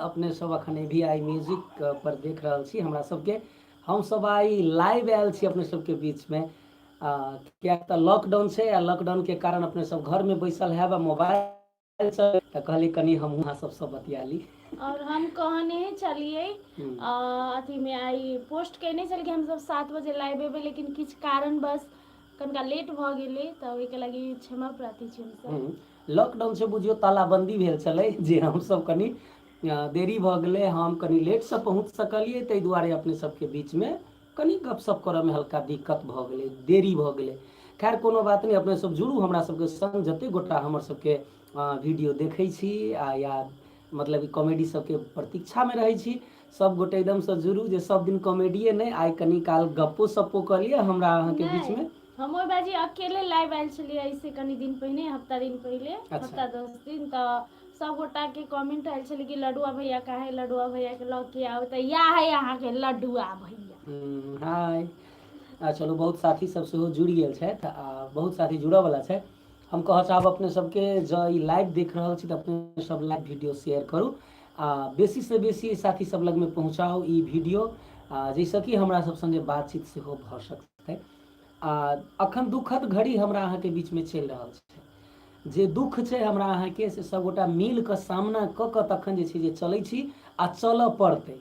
अपने सब अखन भी आई म्यूजिक पर देख रहल छी हमरा सबके। हम सब आई लाइव आयल छी अपने सबके बीच में, कियाक तऽ लॉकडाउन छै आ लॉकडाउन के कारण अपने सब घर में बैसल हैब आ मोबाइल से, तऽ कहली कनी हमहूँ अहाँ सबसँ बतिया ली। और हम कहने छलियै अथी में आई पोस्ट केने छलियै कि हमसब 7 बजे लाइव एबै, लेकिन किछु कारणवश कनिका लेट भऽ गेलै, तऽ ओहिके लागि क्षमा प्रार्थी छी हमसब। लॉकडाउन से बुझियौ तालाबंदी भेल छलै जे हमसब कनी देरी भऽ गेलै, हम कनी लेटसँ पहुँच सकलियै, ताहि दुआरे अपने सबके बीचमे कनी गपशप करऽमे हल्का दिक्कत भऽ गेलै, देरी भऽ गेलै। खैर कोनो बात नहि, अपने सब जुड़ू हमरा सबके संग, जते गोटा हमर सबके वीडियो देखै छी आ या मतलब कॉमेडी सबके प्रतीक्षामे रहै छी, सब गोटे एकदमसँ जुड़ू जे सब दिन कॉमेडीए नहि, आइ कनी काल गप्पो सप्पो कऽ लिअ हमरा अहाँके बीचमे। हम ओहि बाजी अकेले लाइव आयल छलियै एहिसँ कनी दिन पहिने, हफ्ता दिन पहिले। अच्छा। हफ्ता 10 दिन, तऽ सब गोटा के कमेंट आयल छलै कि लडुआ भैया काहे, लडुआ भैया के लऽ के आउ, तऽ इएह है अहाँके लडुआ भैया। हाय, आ चलू बहुत साथी सब सेहो जुड़ि गेल छथि आ बहुत साथी जुड़ऽ वला छथि। हम कहऽ चाहब अपने सबके, जँ ई लाइव देख रहल छी तऽ अपने सब लाइव वीडियो शेयर करू आ बेसीसँ बेसी साथी सब लगमे पहुँचाउ ई वीडियो, आ जाहिसँ कि हमरा सब संगे बातचीत सेहो भऽ सकतै। आ अखन दुखद घड़ी हमरा अहाँके बीचमे चलि रहल छै, जे दुख छै हमरा अहाँके से सबगोटा मिल कऽ सामना कऽ कऽ तखन जे छै जे चलै छी आ चलऽ पड़तै।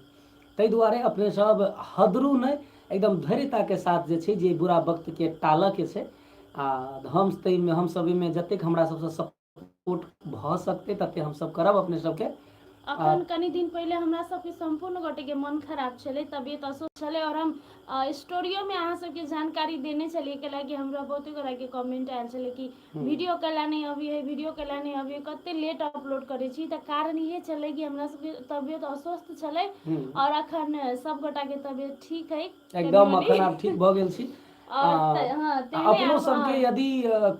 ताहि दुआरे अपने सब हदरू नहि, एकदम धैर्यताके साथ जे छै जे बुरा वक्तके टालऽके छै। आ हम ताहिमे हमसब एहिमे जतेक हमरा सबसँ सपोर्ट भऽ सकतै तते हमसब करब अपने सबके। अखन कनी दिन पहिले हमरा सबके सम्पूर्ण गोटेके मन खराब छलै, तबियत अस्वस्थ छलै, और हम स्टोरियोमे अहाँ सबके जानकारी देने छलियै, कैला कि हमरा बहुते गोटाके कमेंट आयल छलै कि वीडियो कैला नहि अबै है, वीडियो कैला नहि अबै है, कते लेट अपलोड करै छी। तऽ कारण इहे छलै कि हमरा सबके तबियत अस्वस्थ छलै, और अखन सब गोटाके तबियत ठीक है एकदम, अखन आब ठीक भऽ गेल छी। अपनो सबके यदि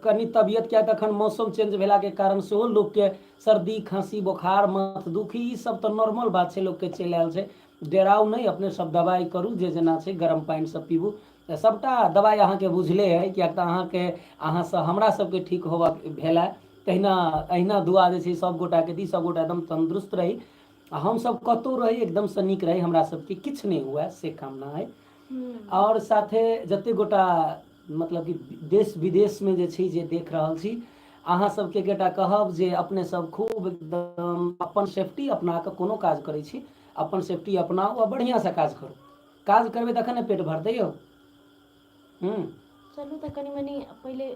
कनि तबियत, किया तऽ अखन मौसम चेंज भेलाके कारण सेहो लोकके सर्दी खाँसी बोखार माथदुखी ई सब तऽ नॉर्मल बात छै, लोकके चलि आयल छै। डेराउ नहि, अपने सब दबाइ करू जे जेना छै, गरम पानि सब पीबू, तऽ सबटा दबाइ अहाँके बुझले है, किएक तऽ अहाँके अहाँसँ हमरा सबके ठीक होबऽ भेल है, तहिना अहिना दुआ जे छै सब गोटाके दी, सब गोटा एकदम तन्दुरुस्त रही आ हमसब कतहु रही एकदमसँ नीक रही, हमरा सबके किछु नहि हुए से कामना है। आओर साथे जते गोटा मतलब कि देश विदेशमे जे छै जे देख रहल छी, अहाँ सबके एकेटा कहब जे अपने सब खूब एकदम अपन सेफ्टी अपना कऽ कोनो काज करै छी, अपन सेफ्टी अपनाउ आ बढ़िआँसँ काज करू। काज करबै तखन ने पेट भरतै यौ। चलू तऽ कनि मनि पहिले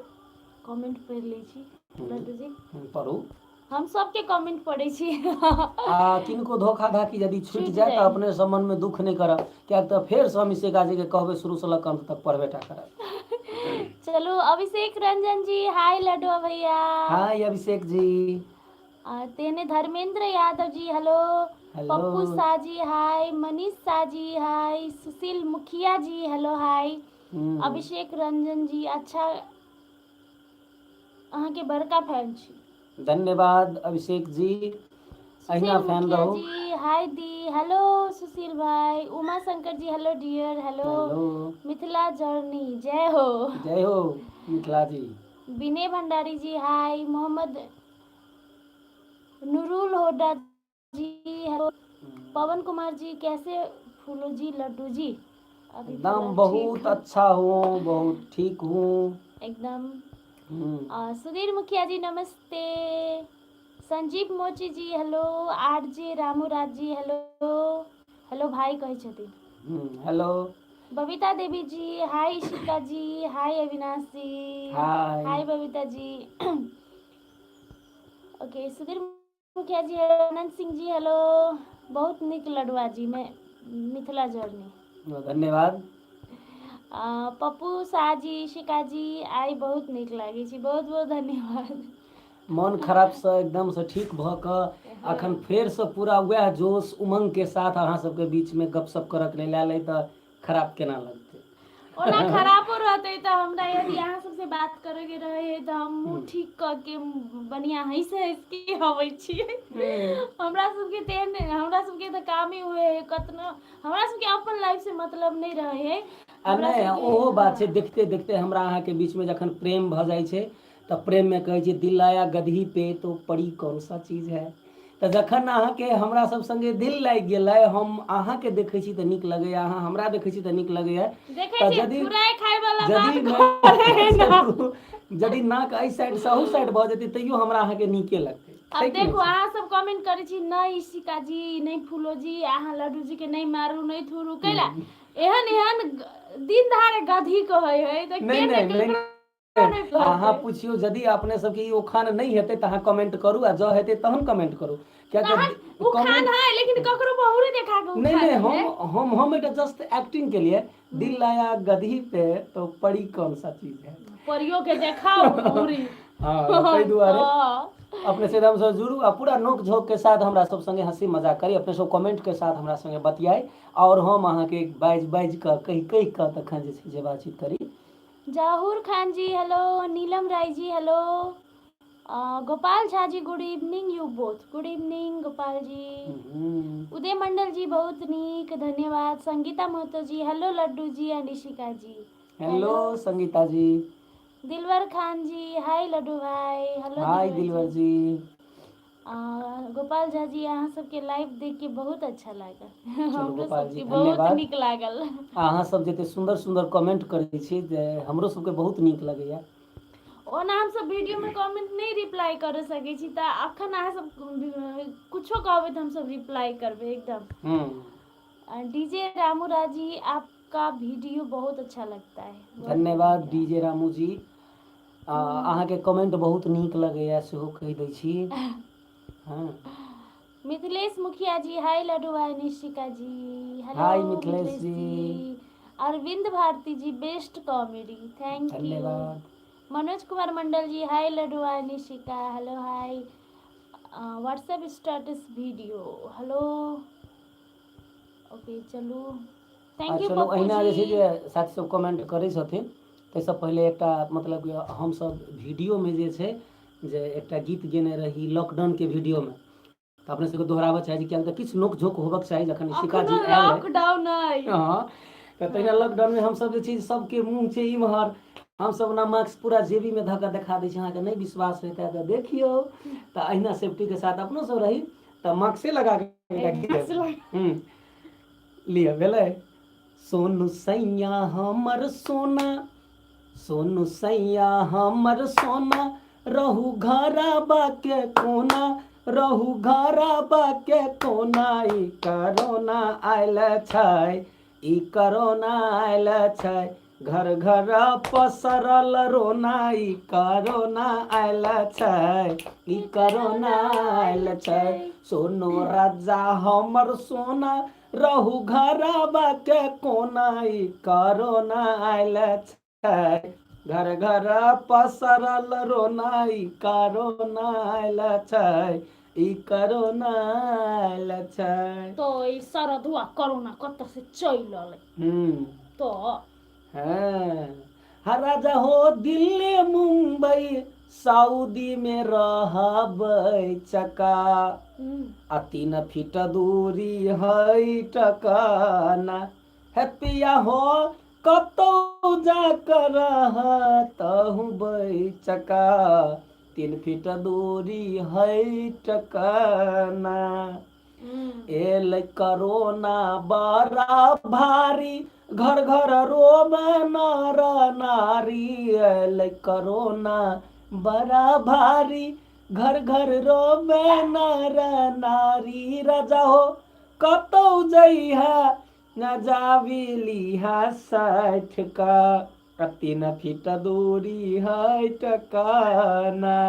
कमेंट पढ़ि लै छी लड्डू जी। पढ़ू। हम सबके कमेंट पढ़ै छी। आ किनको धोखा धाकी यदि छूटि जाय तऽ अपने सब मनमे दुख नहि करब, किएक तऽ फेरसँ हम अभिषेका जीके कहबै शुरूसँ लऽ कऽ अन्त तक पढ़बे टा करब। चलू अभिषेक रंजन जी, हाय लड्डू भैया। हाय अभिषेक जी। तेहने धर्मेंद्र यादव जी हेलो, पप्पू शाह जी हाय, मनीष शाह जी हाय, सुशील मुखिया जी हेलो हाय, अभिषेक रंजन जी अच्छा अहाँके बड़का फैन छी। धन्यवाद अभिषेक जी, अहिना फैन रहू। जी हाय दी, हेलो सुशील भाई, Uma Shankar ji hello dear, hello Mithila journey जय हो। जय हो मिथिला जी। विनय भंडारी जी हाय, मोहम्मद नूरुल होडा जी हेलो, पवन कुमार जी कैसे फूलो जी लड्डू जी अभी एकदम बहुत अच्छा हूँ, बहुत ठीक हूँ एकदम। सुधीर मुखिया जी नमस्ते, संजीव मोची जी hello, R J Ramu Raj ji hello, hello भाई कहै छथिन। हेलो बबीता देवी जी हाय, इशिका जी हाय, अविनाश जी हाय, हाय बबीता जी। ओके सुधीर मुखिया जी हेलो, आनंद सिंह जी हेलो, बहुत नीक लडुआ जी में मिथिला जर्नी धन्यवाद। पप्पू शाह जी इशिका जी आई बहुत नीक लागै छी, बहुत बहुत धन्यवाद। मन खराब से एकदम से ठीक भऽ कऽ अखन फेर से पूरा वएह जोश उमंग के साथ अहाँ सबके बीच में गपशप करऽ के लेल आयल अइ, तऽ खराब केना लगतै? ओना खराबो रहतै तऽ हमरा यदि अहाँ सबसे बात करे के रहे है तऽ हम मुँह ठीक कऽ के बढ़िया हँसि हँसि के अबै छियै। हमरा सबके तेहन हमरा सबके तऽ कामे उहे है, कतनो हमरा सबके अपन लाइफ से मतलब नहि रहे है। आ नहि ओहो बात छै, देखते देखते हमरा अहाँके बीच में जखन प्रेम भऽ जाइ छै तऽ प्रेम में कहै छै दिल आया गदही पे तो पड़ी कौन सा चीज है, तऽ जखन अहाँके हमरा सब संगे दिल लागि गेलै, हम अहाँके देखै छी तऽ नीक लगैया, अहाँ हमरा देखै छी तऽ नीक लगैया। देखै तऽ छी यदि थुराय खाय वाला यदि बात करे ना। यदि नाक एहि साइड से अहू साइड भऽ जेतै तैयो हमरा अहाँके नीके लगतै। अब छै कि नहि देखू छै? अहाँ सब कमेंट करै छी नहि इशिका जी, नहि फूलो जी, अहाँ लड्डू जी के नहि मारू, नहि थुरू कैला एहन एहन दिन दहाड़े गधी कहै है तऽ नहि के नहि ने नहि केकरो नहि अहाँ कहतै। पुछियौ, यदि अपने सबके ई उखान नहि हेतै तऽ अहाँ कमेंट करू, आ जँ हेतै तहन कमेंट करू, कियाकि तहन उखान कमेंट है लेकिन ककरो बहुरे देखा के नहीं उखान नहीं है। हम हम हम एक जस्ट एक्टिंग के लिए दिल लाया गधी पे तो पड़ी कौन सा चीज है, परियो के देखाओ पूरी। हाँ, ताहि दुआरे हाँ। अपने से हमसब जुड़ू आ पूरा नोक झोंक के साथ हमरा सब संगे हंसी मजाक करी, अपने सब कमेंट के साथ हमरा संगे बतियाई, और हम अहाँके बाजि बाजि कऽ कहि कहि कऽ तखन जे छै जे बातचीत करी। Zahur Khan ji hello, Neelam Rai ji hello, Gopal Jha ji good evening you both, good evening Gopal ji. Uday Mandal ji बहुत नीक, धन्यवाद। Sangeeta Mahto ji hello, Laddu ji and Ishika ji hello, Sangeeta ji. Dilwar Khan ji hi Laddu भाई hello. हाय दिलवर दिलवर जी। गोपाल झा जी अहाँ सबके live देख के बहुत अच्छा लागल। चलू हमरो गोपाल जी सबके बहुत धन्यवाद। नीक लागल। अहाँ सब जते सुन्दर सुन्दर कमेंट करै छी जे हमरो सबके बहुत नीक लगैया। ओना हमसब वीडियो में कमेंट नहि रिप्लाई कर सकै छी, तऽ अखन अहाँ सब कुछो कहबै तऽ हमसब रिप्लाई करबै एकदम। डीजे रामू राजी आपका वीडियो बहुत अच्छा लगता है, बहुत धन्यवाद बढ़िया। डीजे रामू जी, अहाँके कमेंट बहुत नीक लगैया सेहो कहि दै छी। हँ। मिथिलेश मुखिया जी हाय लड्डू भाई, Nishika ji hello. Hi Mithilesh Mithilesh ji. Ji. Arvind Bharti ji best comedy, thank you. धन्यवाद। मनोज कुमार मंडल जी हाय लड्डू भाई, Nishika hello hi. WhatsApp status video hello, okay चलू आ thank you चलू पप्पू अहिना जे छै जी। जे साथी सब कमेंट करै छथिन ताहिसँ पहिले एकटा मतलब कि हमसब वीडियोमे जे छै जे एकटा गीत गेने रही लॉकडाउनके वीडियोमे, तऽ अपने सबके दोहराबऽ चाहै छी, कियाकि तऽ किछु नोक झोंक होबक चाही जखन इशिका जी अखनो आयल रहै। लॉकडाउन अइ। हँ, तऽ तहिना लॉकडाउनमे हमसब जे छै सबके मुँह छै इम्हर, हमसब ओना मास्क पूरा जेबीमे धऽ कऽ देखा दै छी, अहाँके नहि विश्वास होइता तऽ देखियौ। तऽ अहिना सेफ्टीके साथ अपनो सब रही तऽ मास्के लगा कऽ एकटा गीत मास्क लगा। लिअ भेलै। सोनू सैया हमर सोना, सोनू सैया हमर सोना, रहू घरबा के कोना, रहू घरबा के कोना, ई करोना आयल छै, ई करोना आयल छै, घर घर पसरल रोना, ई करोना आयल छै, ई करोना आयल छै। सोनू राजा हमर सोना, रहू घरबा के कोना, ई करोना आयल छै, घर घर पसरल रोना, ई करोना आयल छै, ई करोना आयल छै। तो ई सरधुआ कोरोना कतऽ से चलि एलै? तो हाँ, हर राजा हो दिल्ली मुंबई सऊदी में रहबै चका, आ 3 फीट दूरी है टकाना, हे पिया हो कतौ जा कर रहतहु चका, 3 फीट दूरी है टकाना। एलै करोना बड़ा भारी, घर घर रोवे नर नारी, एलै करोना बड़ा भारी, घर घर रोवे नर नारी, राजा हो कतौ जइहा न जाबी लिहा 60 का, 3 फीट दूरी है टकाना।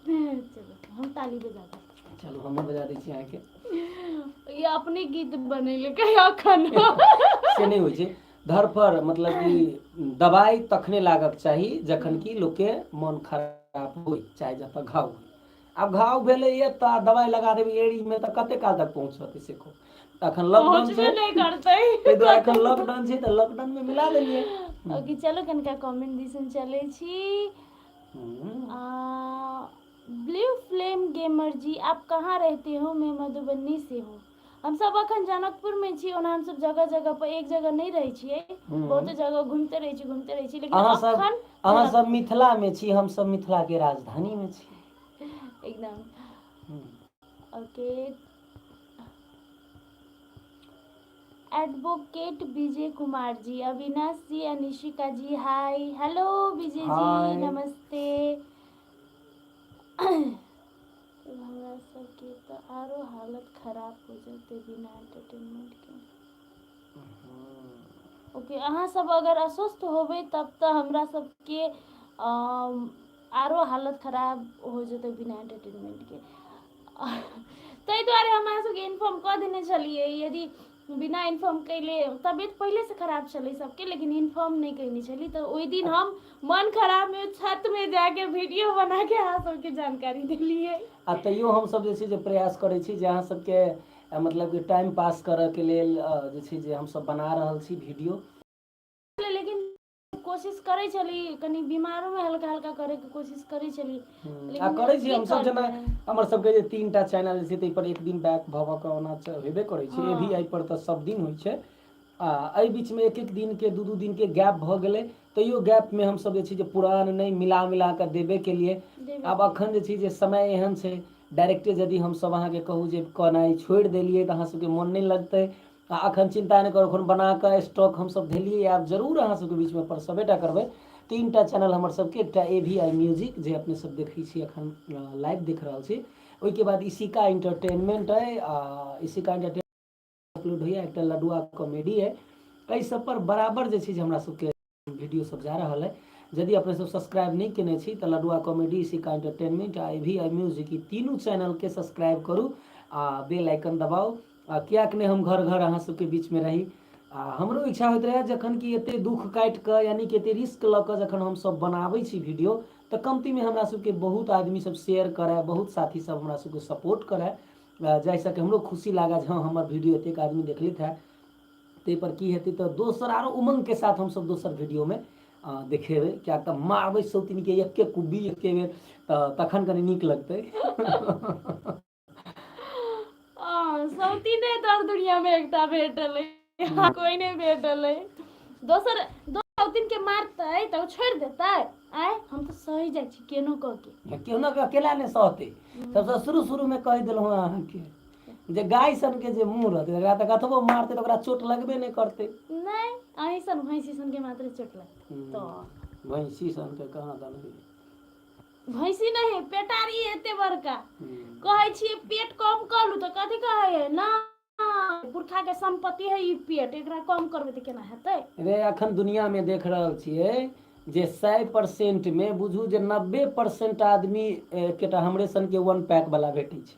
चलो हम ताली बजा दै। चलू हमहूँ बजा दै छी अहाँके। ई अपने गीत बनेलकै अखन। से नहि होइ छै धरफड़, मतलब कि दबाइ तखने लागक चाही जखन कि लोकके मन खराब होइ, चाहे जतऽ घाव होइ। आब घाव भेलैए तऽ दबाइ लगा देबै एड़ीमे तऽ कते काल तक पहुँचतै से कहू? अखन लॉकडाउन पहुँचबे छै, नहि करतै। ताहि दुआरे अखन लॉकडाउन छै तऽ लॉकडाउनमे मिला देलियै। ओके चलू कनिका कमेंट दिसन चलै छी। ब्लू फ्लेम गेमर जी आप कहाँ रहते हो? मैं मधुबनी से हूँ। हम सब अखन जनकपुर में छी। ओना हम सब जगह जगह पर एक जगह नहीं रहै छियै, बहुते जगह घूमते रहै छी, घूमते रहै छी, लेकिन अहाँ सब अखन अहाँ सब मिथिला में छी, हम सब मिथिला के राजधानी में छी। एकदम। Okay, advocate Vijay Kumar ji, Avinash ji, Anishika ji, hi, hello Vijay ji. Hi. नमस्ते। हमरा सबके तऽ आरो हालत खराब हो जेतै बिना एंटरटेनमेंट के। ओके, अहाँ सब अगर अस्वस्थ होबै तब तऽ हमरा सबके आरो हालत खराब हो जेतै बिना एंटरटेनमेंट के। ताहि दुआरे हम अहाँ सबके इन्फॉर्म कऽ देने छलियै। यदि बिना इन्फॉर्म कैले, तबियत पहिलेसँ खराब छलै सबके, लेकिन इन्फॉर्म नहि कयने छली, तऽ ओहि दिन हम मन खराबमे छतमे जाके वीडियो बनाके अहाँ सबके जानकारी देलियै। आ तैयो हमसब जे छै जे प्रयास करै छी जे अहाँ सबके मतलब कि टाइम पास करऽके लेल जे छै जे हमसब बना रहल छी वीडियो। लेकिन कोशिश करै छली, कनि बीमारोमे हल्का हल्का करैके कोशिश करै छली। आ करै छी हमसब। जेना हमर सबके जे 3 टा चैनल जे छै, ताहि पर एक दिन बैक भऽ भऽ कऽ ओना हेबे करै छै। ए भी आई पर तऽ सब दिन होइ छै, आ एहि बीचमे एक एक दिनके, दू दू दिनके गैप भऽ गेलै, तैयो गैपमे हमसब जे छै जे पुरान नहि मिला मिला कऽ देबे केलियै। आब अखन जे छै जे समय एहन छै, डायरेक्टे यदि हमसब अहाँके कहू जे कहनाइ छोड़ि देलियै, तऽ अहाँ सबके मोन नहि लगतै। आ अखन चिन्ता नहि करू, अखन बना कऽ स्टॉक हमसब धेलियै, आब जरूर अहाँ सबके बीचमे परसबे टा करबै। 3 टा चैनल हमर सबके, एकटा ए भी आई म्यूजिक, जे अपने सब देखै छी, अखन लाइव देख रहल छी। ओहिके बाद इसिका इंटरटेनमेंट अइ, आ इसिका इंटरटेनमेंट अपलोड होइए। एकटा लडुआ कॉमेडी अइ। एहि सब पर बराबर जे छै जे हमरा सबके वीडियो सब जा रहल है। यदि अपने सब सब्सक्राइब नहि केने छी तऽ लडुआ कॉमेडी, इसिका इंटरटेनमेंट आ ए भी आई म्यूजिक, ई तीनू चैनलके सब्सक्राइब करू आ बेल आइकन दबाउ। आ किएक नहि हम घर घर अहाँ सबके बीचमे रही। आ हमरो इच्छा होइत रहए, जखन कि एते दुःख काटि कऽ, यानि कि एते रिस्क लऽ कऽ जखन हमसब बनाबै छी वीडियो, तऽ कमतीमे हमरा सबके बहुत आदमी सब शेयर करए, बहुत साथी सब हमरा सबके सपोर्ट करए, जाहिसँ कि हमरो खुशी लागए जे हँ, हमर वीडियो एतेक आदमी देखलथि है। ताहिपर की हेतै, तऽ दोसर आरो उमङ्गके साथ हमसब दोसर वीडियोमे देखेबै, किएक तऽ मारबै सौतिनके एके कुब्बी एके बेर, तऽ तखन कनि नीक लगतै। सौतीने दर दुनिया में एकटा भेटल है, कोई नहीं भेटल है दोसर। सौतीन के मारतै तऽ ओ छोड़ि देतै? आय, हम तऽ सही जाइ छी केनो कऽ के। केहनो के अकेला नहि सहतै। सबसँ शुरू शुरूमे कहि देलहुँ अहाँके जे गाय सनके जे मुँह रहतै, तकरा तऽ कतबो मारतै तऽ ओकरा चोट लगबे नहि करतै। नहि, अहीं सन भैंसी सन के मात्र चोट लगतै तऽ। भैंसी सनके कहाँ दन? भैंसी नहि, पेटारी एते बड़का। कहै छियै पेट कम कऽ लू तऽ कथी कहै है? ना, पुरखा के संपत्ति है ई पेट, एकरा कम करबै तऽ केना हेतै? रे, अखन दुनियामे देख रहल छियै जे 100%मे बुझू जे 90% आदमी एकेटा हमरे सनके वन पैक वाला भेटै छै।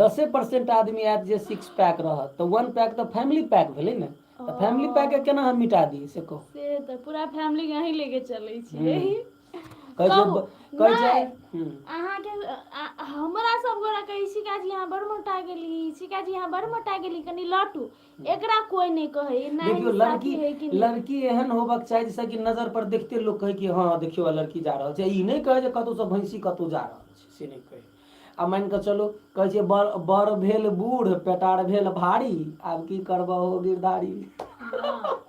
10% आदमी आयत जे सिक्स पैक रहत। तऽ वन पैक तऽ फैमिली पैक भेलै ने, तऽ फैमिली पैक के केना हम मिटा दियै, से कहू। से तऽ पूरा फैमिली के अहीं लेके चलै छियै। कहै छै कहू, कहै छै नहि। अहाँके हमरा सब गोरा कहै, शिखा जी अहाँ बड़ मोटा गेली, शिखा जी अहाँ बड़ मोटा गेली, कनि लटू। एकरा कोई नहि कहै ना। देखियौ, इंसाफी लड़की है कि नहि? लड़की एहन होबाक चाही जैसे कि नजर पर देखते लोग कहै कि हँ, देखियौ, लड़की जा रहल छै। ई नहि कहै जे कतहुसँ भैंसी कतहु जा रहल छै, से नहि कहै। आ मानि कऽ चलू, कहै छै बड़ बड़ भेल बूढ़, पेटार भेल भारी, आब की करबह हो गिरधारी। हँ,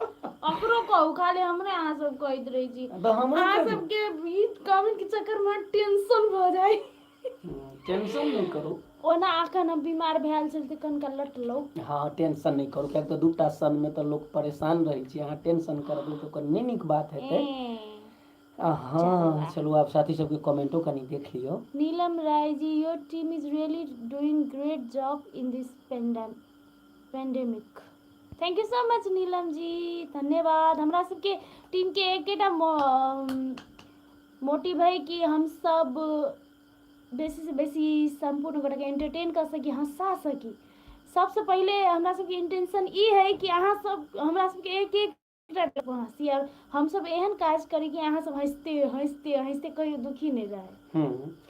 ओकरो कहू, खाली हमरे अहाँ सब कहैत रहै छी। तऽ हमरो अहाँ कहि। सबके ई कमेंट के चक्कर में टेंशन भऽ जाय। टेंशन नहि करू। ओना अखन हम बीमार भेल छल तऽ कनिका लटलहुँ। हँ, टेंशन नहि करू, किएक तऽ दूटा सनमे तऽ लोक परेशान रहै छै। अहाँ टेंशन करबै तऽ ओकर नहि नीक बात हेतै। हँ, चलू, आब साथी सबके कमेंटो कनि देख लियौ। Neelam Rai ji, your team is really doing great job in this pandemic. Thank you so much Neelam ji, धन्यवाद। हमरा सबके टीम के एकेटा मोटिव है कि हम सब बेसी से बेसी सम्पूर्ण गोटाके एंटरटेन कऽ सकी, हँसा सकी। सबसँ पहिले हमरा सबके इंटेंशन ई है कि अहाँ सब हमरा सबके एक एक हँसी और हमसब एहन काज करी कि अहाँ सब हँसते हँसते हँसते कहियो दुखी नहि रहे।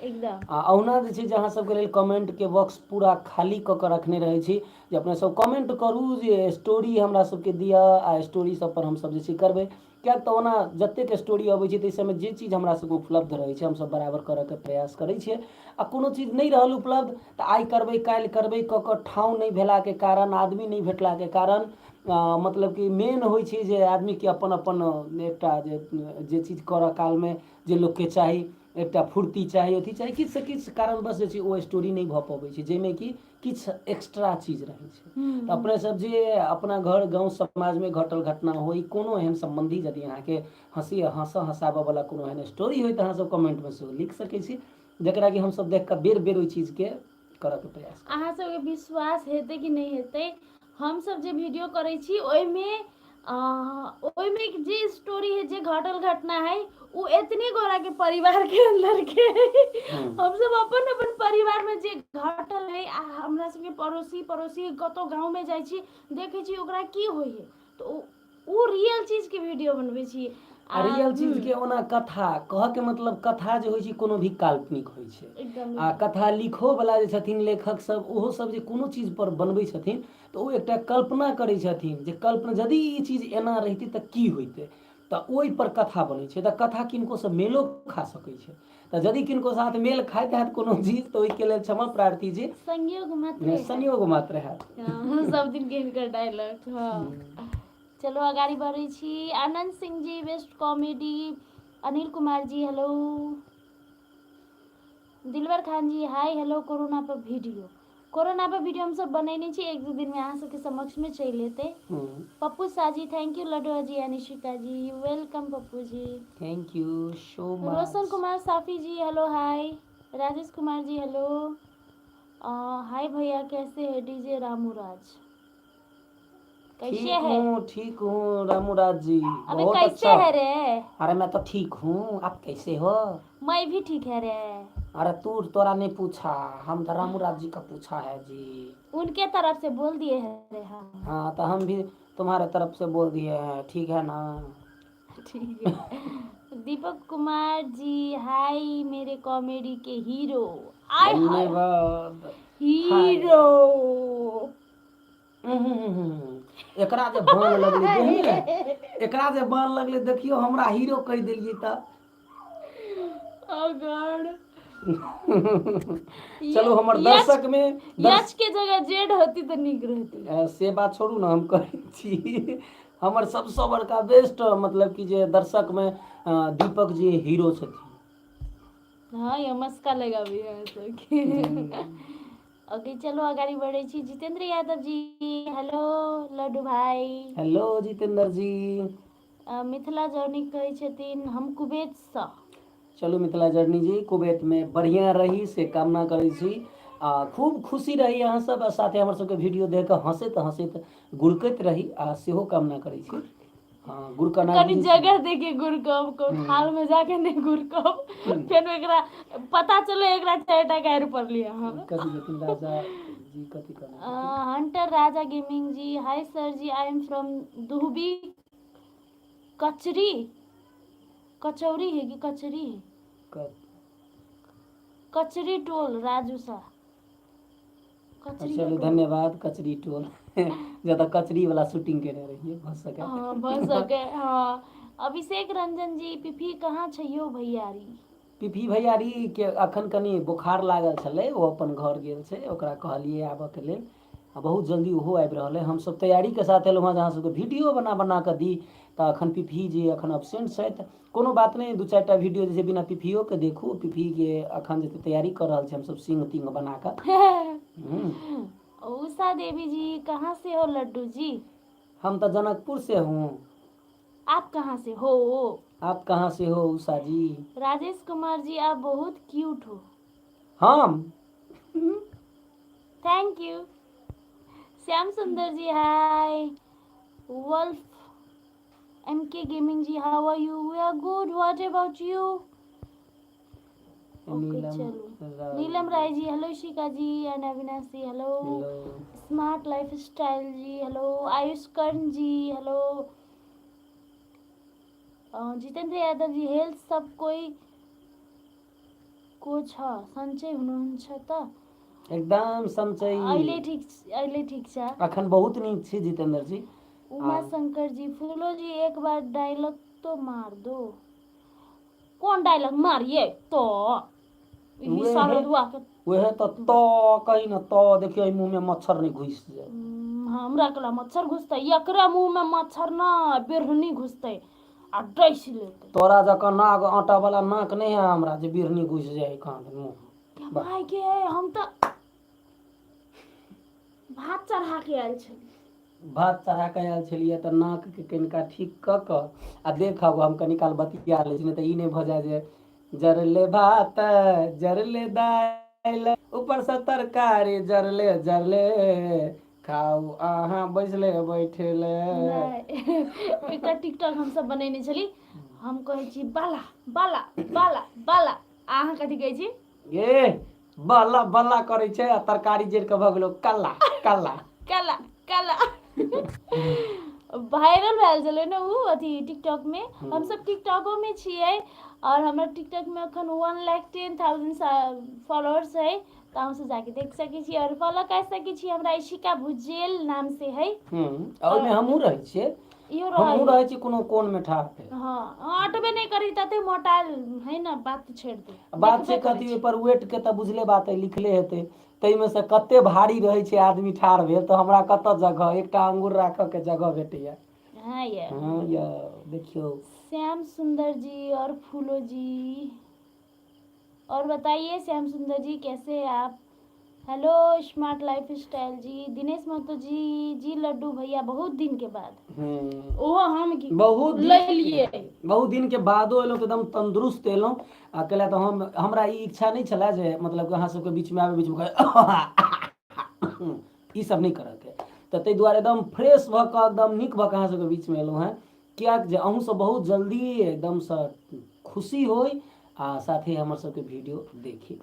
एकदम। आ ओहुना जे छै जे अहाँ सबके लेल कमेंटके बॉक्स पूरा खाली कऽ कऽ रखने रहै छी जे अपने सब कमेंट करू, जे स्टोरी हमरा सबके दिअ, आ स्टोरी सब पर हमसब जे छै करबै। किएक तऽ ओना जतेक स्टोरी अबै छै, ताहि सबमे जे चीज हमरा सबके उपलब्ध रहै छै, हमसब बराबर करऽके प्रयास करै छियै। आ कोनो चीज नहि रहल उपलब्ध तऽ आइ करबै, काल्हि करबै कऽ कऽ ठाँव नहि भेलाके कारण, आदमी नहि भेटलाके कारण, मतलब कि मेन होइ छै जे आदमीके अपन अपन एकटा जे जे चीज करऽ कालमे जे लोकके चाही। एकटा फुर्ती चाही, अथी चाही, किछु से किछु कारणवश जे छै ओ स्टोरी नहि भऽ पबै छै जाहिमे कि किछु एक्स्ट्रा चीज रहै छै। तऽ अपने सब जे अपना घर गाँव समाजमे घटल घटना होइ, कोनो एहन सम्बन्धी यदि अहाँके हँसी हँसऽ हँसाबऽ वला कोनो एहन स्टोरी होइ, तऽ अहाँ सब कमेंटमे सेहो लिख सकै छी, जकरा कि हमसब देख कऽ बेर बेर ओहि चीजके करऽके प्रयास करब। अहाँ सबके विश्वास हेतै कि नहि हेतै, हमसब जे वीडियो करै छी ओहिमे ओहिमे जे स्टोरी है, जे घटल घटना है, ओ एतने गोरा के परिवार के अंदर के हमसब अपन अपन परिवार में जे घटल है आ हमरा सबके पड़ोसी पड़ोसी कतौ गाँव में जाइ छी, देखै छी ओकरा की होइ है, तऽ ओ रियल चीज के वीडियो बनबै छी। आ रियल चीज के ओना कथा कहऽ के मतलब कथा जे होइ छै कोनो भी काल्पनिक होइ छै। एकदम। आ कथा लिखो वला जे छथिन लेखक सब, ओहो सब जे कोनो चीज पर बनबै छथिन तऽ ओ एकटा कल्पना करै छथिन जे कल्पना यदि ई चीज एना रहितै तऽ की होइतै, तऽ ओहि पर कथा बनै छै। तऽ कथा किनको से मेलो खा सकै छै, तऽ यदि किनको साथ मेल खाइत हैत कोनो चीज तऽ ओहिके लेल क्षमा प्रार्थी छी। संयोग मात्र। संयोग मात्र हैत। हँ, सब दिन के हिनकर डायलॉग। हँ, चलो अगाडि बढै छी। Anand Singh ji best comedy, Anil Kumar ji hello, दिलवर खान जी हाय हेलो। कोरोना पर वीडियो, कोरोना पर वीडियो हमसब बनेने छी, एक दू दिन में अहाँ सबके समक्ष में चलि एतै। Pappu Shah ji thank you. Ladua ji, Anishika ji welcome. Pappu ji thank you so much. Roshan Kumar Safi ji hello hi, Rajesh Kumar ji hello hi. भैया कैसे है? डीजे रामू राज कैसे ठीक है? हूँ, ठीक हूँ रामूराज जी। अबे बहुत कैसे अच्छा है रे? अरे मैं तो ठीक हूँ, आप कैसे हो? मैं भी ठीक है रे। अरे तू तोरा नहीं पूछा, हम तो रामूराज जी का पूछा है जी। उनके तरफ से बोल दिए है रे। हाँ हाँ, तो हम भी तुम्हारे तरफ से बोल दिए हैं, ठीक है ना? ठीक है। दीपक कुमार जी हाय, मेरे कॉमेडी के हीरो आय हाय। धन्यवाद। हीरो। एकरा जे बान लगलै देह, एकरा जे बान लगलै, देखियौ हमरा हीरो कहि देलियै तऽ। ओ गॉड। चलू हमर दर्शक मे यच के जगह जेड होती तऽ नीक रहती। से बात छोड़ू ने, हम कहै छी हमर सबसँ बड़का बेस्ट मतलब कि जे दर्शक मे दीपक जी हीरो छथिन। हाँ, ये मस्का लगाबी है सबके। ओके, चलो अगाडि बढै छी। जितेंद्र यादव जी हेलो, लड्डू भाई हेलो जितेंद्र जी। मिथिला जर्नी कहै छथिन हम कुवैतसँ। चलू मिथिला जर्नी जी, कुवैतमे बढ़िआँ रही से कामना करै छी आ खूब खुशी रही अहाँ सब, आ साथे हमर सबके वीडियो देख कऽ हँसैत हँसैत गुड़कैत रही आ सेहो कामना करै छी। हँ, गुड़कना कनि बुझै छी? जगह देखे गुड़कब, कोन थाल में जाके नहि गुड़कब, फेर एकरा पता चले एकरा चारिटा गारि पड़लियै अहाँ। कथी छथिन राजा जी, कथी कहने छथिन? Hunter Raja gaming ji hi sir ji, I am from Duhbi कचरी, कचौरी है कि कचरी है? कचरी टोल राजू सा कचरी। चलू धन्यवाद। कचरी टोल जतऽ कचरी वाला शूटिंग केने रहियै, भऽ सकै। हाँ, भऽ सके हाँ। अभिषेक रंजन जी पिफी कहाँ छै यौ भैयारी? पिफी भैयारी के अखन कनि बोखार लागल छलै, ओ अपन घर गेल छै, ओकरा कहलियै आबऽके लेल आ बहुत जल्दी ओहो आबि रहल है। हमसब तैयारीके साथ एलहुँ हँ जे अहाँ सबके वीडियो बना बना कऽ दी, तऽ अखन पिफी जी अखन एबसेंट छथि। कोनो बात नहि, दू चारिटा वीडियो जे छै बिना पिफियोके देखू। पिफीके अखन जे तैयारी कऽ रहल छी हमसब सिंग तिंग बना कऽ। उषा देवी जी कहाँ से हो लड्डू जी? हम तऽ जनकपुर से हूँ। आप कहाँ से हो? आप कहाँ से हो उषा जी? राजेश कुमार जी आप बहुत क्यूट हो। हम? Thank you. Shyam Sundar ji hi, wolf M K gaming ji how are you? We are good, what about you? Okay. Neelam चलू Neelam Rai ji hello, Shikha ji and Avinash ji hello. Hello. Smart life style ji hello, Ayush Karna ji hello, Jitendra Yadav ji health सब कोही को छ, सन्चै हुनुहुन्छ त? एकदम सन्चै। अहिले ठीक, अहिले ठीक छ। अखन बहुत नीक छी जितेंद्र जी। उमा शंकर जी फूलो जी एक बार डायलॉग तो मार दो। कौन डायलॉग मारिए तो यही उहे सारा है। दुआ के उहे तऽ तऽ कही न तऽ देखियौ एहि मुँह में मच्छर नहि घुसि जाय। हमरा कला मच्छर घुसतै? एकरा मुँह में मच्छर न बेरहनी घुसतै। आ डसि लेतै। तोरा जकाँ नाग आटा वाला नाक नहि है हमरा जे बिढ़नी घुसि जाइ कान मुँह। भाई के हम तऽ भात चढ़ा के आयल छली। भात चढ़ा कऽ आयल छलियै तऽ नाकके कनिका ठीक कऽ कऽ आ देखब, हम कनी काल बतिया लै छी, नहि तऽ ई नहि भऽ जाय जे जरले भात जरले दालि ऊपरसँ तरकारी जरले जरले खाउ अहाँ बैसले बैठले। नहि, एकटा टिकटॉक हमसब बनेने छली, हम कहै छी बाला बाला बाला बाला, आ अहाँ कथी कहै छी? ये बल्ला बल्ला करै छै आ तरकारी जरि कऽ भऽ गेलो कल्ला कल्ला काला काला। वायरल भेल छलै ने ओ अथी टिकटॉक मे। हमसब टिकटॉको मे छियै और हमर टिकटॉक मे अखन 1,10,000 फॉलोअर्स है, तऽ अहाँ सब जाके देख सकै छी और फॉलो कर सकै छी हमरा, इशिका भुजेल नाम से है। आ ओहिमे हमहूँ रहै छियै। इहो हमहूँ रहै। रहै छी कोनो कोनमे ठाढ़ भेल। हँ, अटबे नहि करी, तते मोटायल है ने, बात छोड़ि दे। बात देखबे छै करै कथी छी। ओहिपर वेटके तऽ बुझले बात है, लिखले हेतै, ताहिमे से कते भारी रहै छै आदमी ठाढ़ भेल तऽ हमरा कतऽ जगह एकटा अंगूर राखऽ के जगह भेटैया। हाँ ये। हँ यौ, देखियौ। श्याम सुंदर जी और फूलो जी, और बताइए श्याम सुंदर जी, कैसे हैं आप? हेलो स्मार्ट लाइफ स्टाइल जी, दिनेश महतो जी, जी लड्डू भैया बहुत दिन के बाद। ओहो हम की बहुत ले लिए। बहुत दिन के बादो एलहुँ तऽ एकदम तंदुरुस्त एलहुँ। आ कैला तऽ हम हमरा ई इच्छा नहि छलए जे मतलब कि अहाँ सबके बीचमे आबै बीचमे ई सब नहि करऽके, तऽ ताहि दुआरे एकदम फ्रेश भऽ कऽ एकदम नीक भऽ कऽ अहाँ सबके बीचमे एलहुँ हेँ, किएक जे अहूँ सब बहुत जल्दी एकदमसँ खुशी होइ आ साथे हमर सबके वीडियो देखी।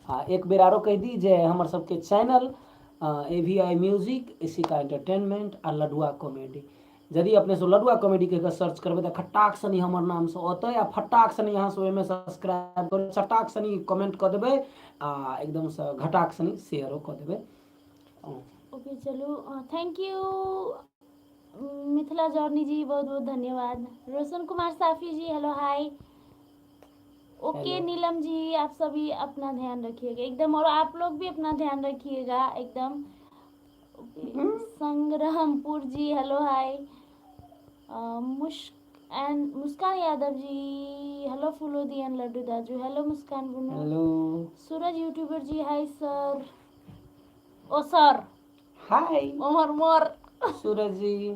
आ एक बेर आरो कहि दी जे हमर सबके channel A V I music, Ishika entertainment आ लडुआ कॉमेडी, यदि अपने सब लडुआ कॉमेडी कहि कऽ सर्च करबै तऽ खटाक सनी हमर नामसँ औतै, आ फटाक सनी अहाँ सब ओहिमे सब्सक्राइब करू, चटाक सनी कमेंट कऽ देबै आ एकदमसँ घटाक सनी शेयरो कऽ देबै। ओके, चलू, thank you Mithila journey जी, बहुत बहुत धन्यवाद। रोशन कुमार साफी जी, हेलो, हाय, ओके। हेलो। नीलम जी, आप सभी अपना ध्यान रखिएगा एकदम, और आप लोग भी अपना ध्यान रखिएगा एकदम। Okay, Sangrampur ji, hello, hi. Mushk and Muskan Yadav ji, hello. Phulo दी एंड लड्डू दाजू, हेलो। मुस्कान बुनू। Hello. Suraj YouTuber ji, hi sir, ओ सर। हाय। उमर मोर। सूरज जी।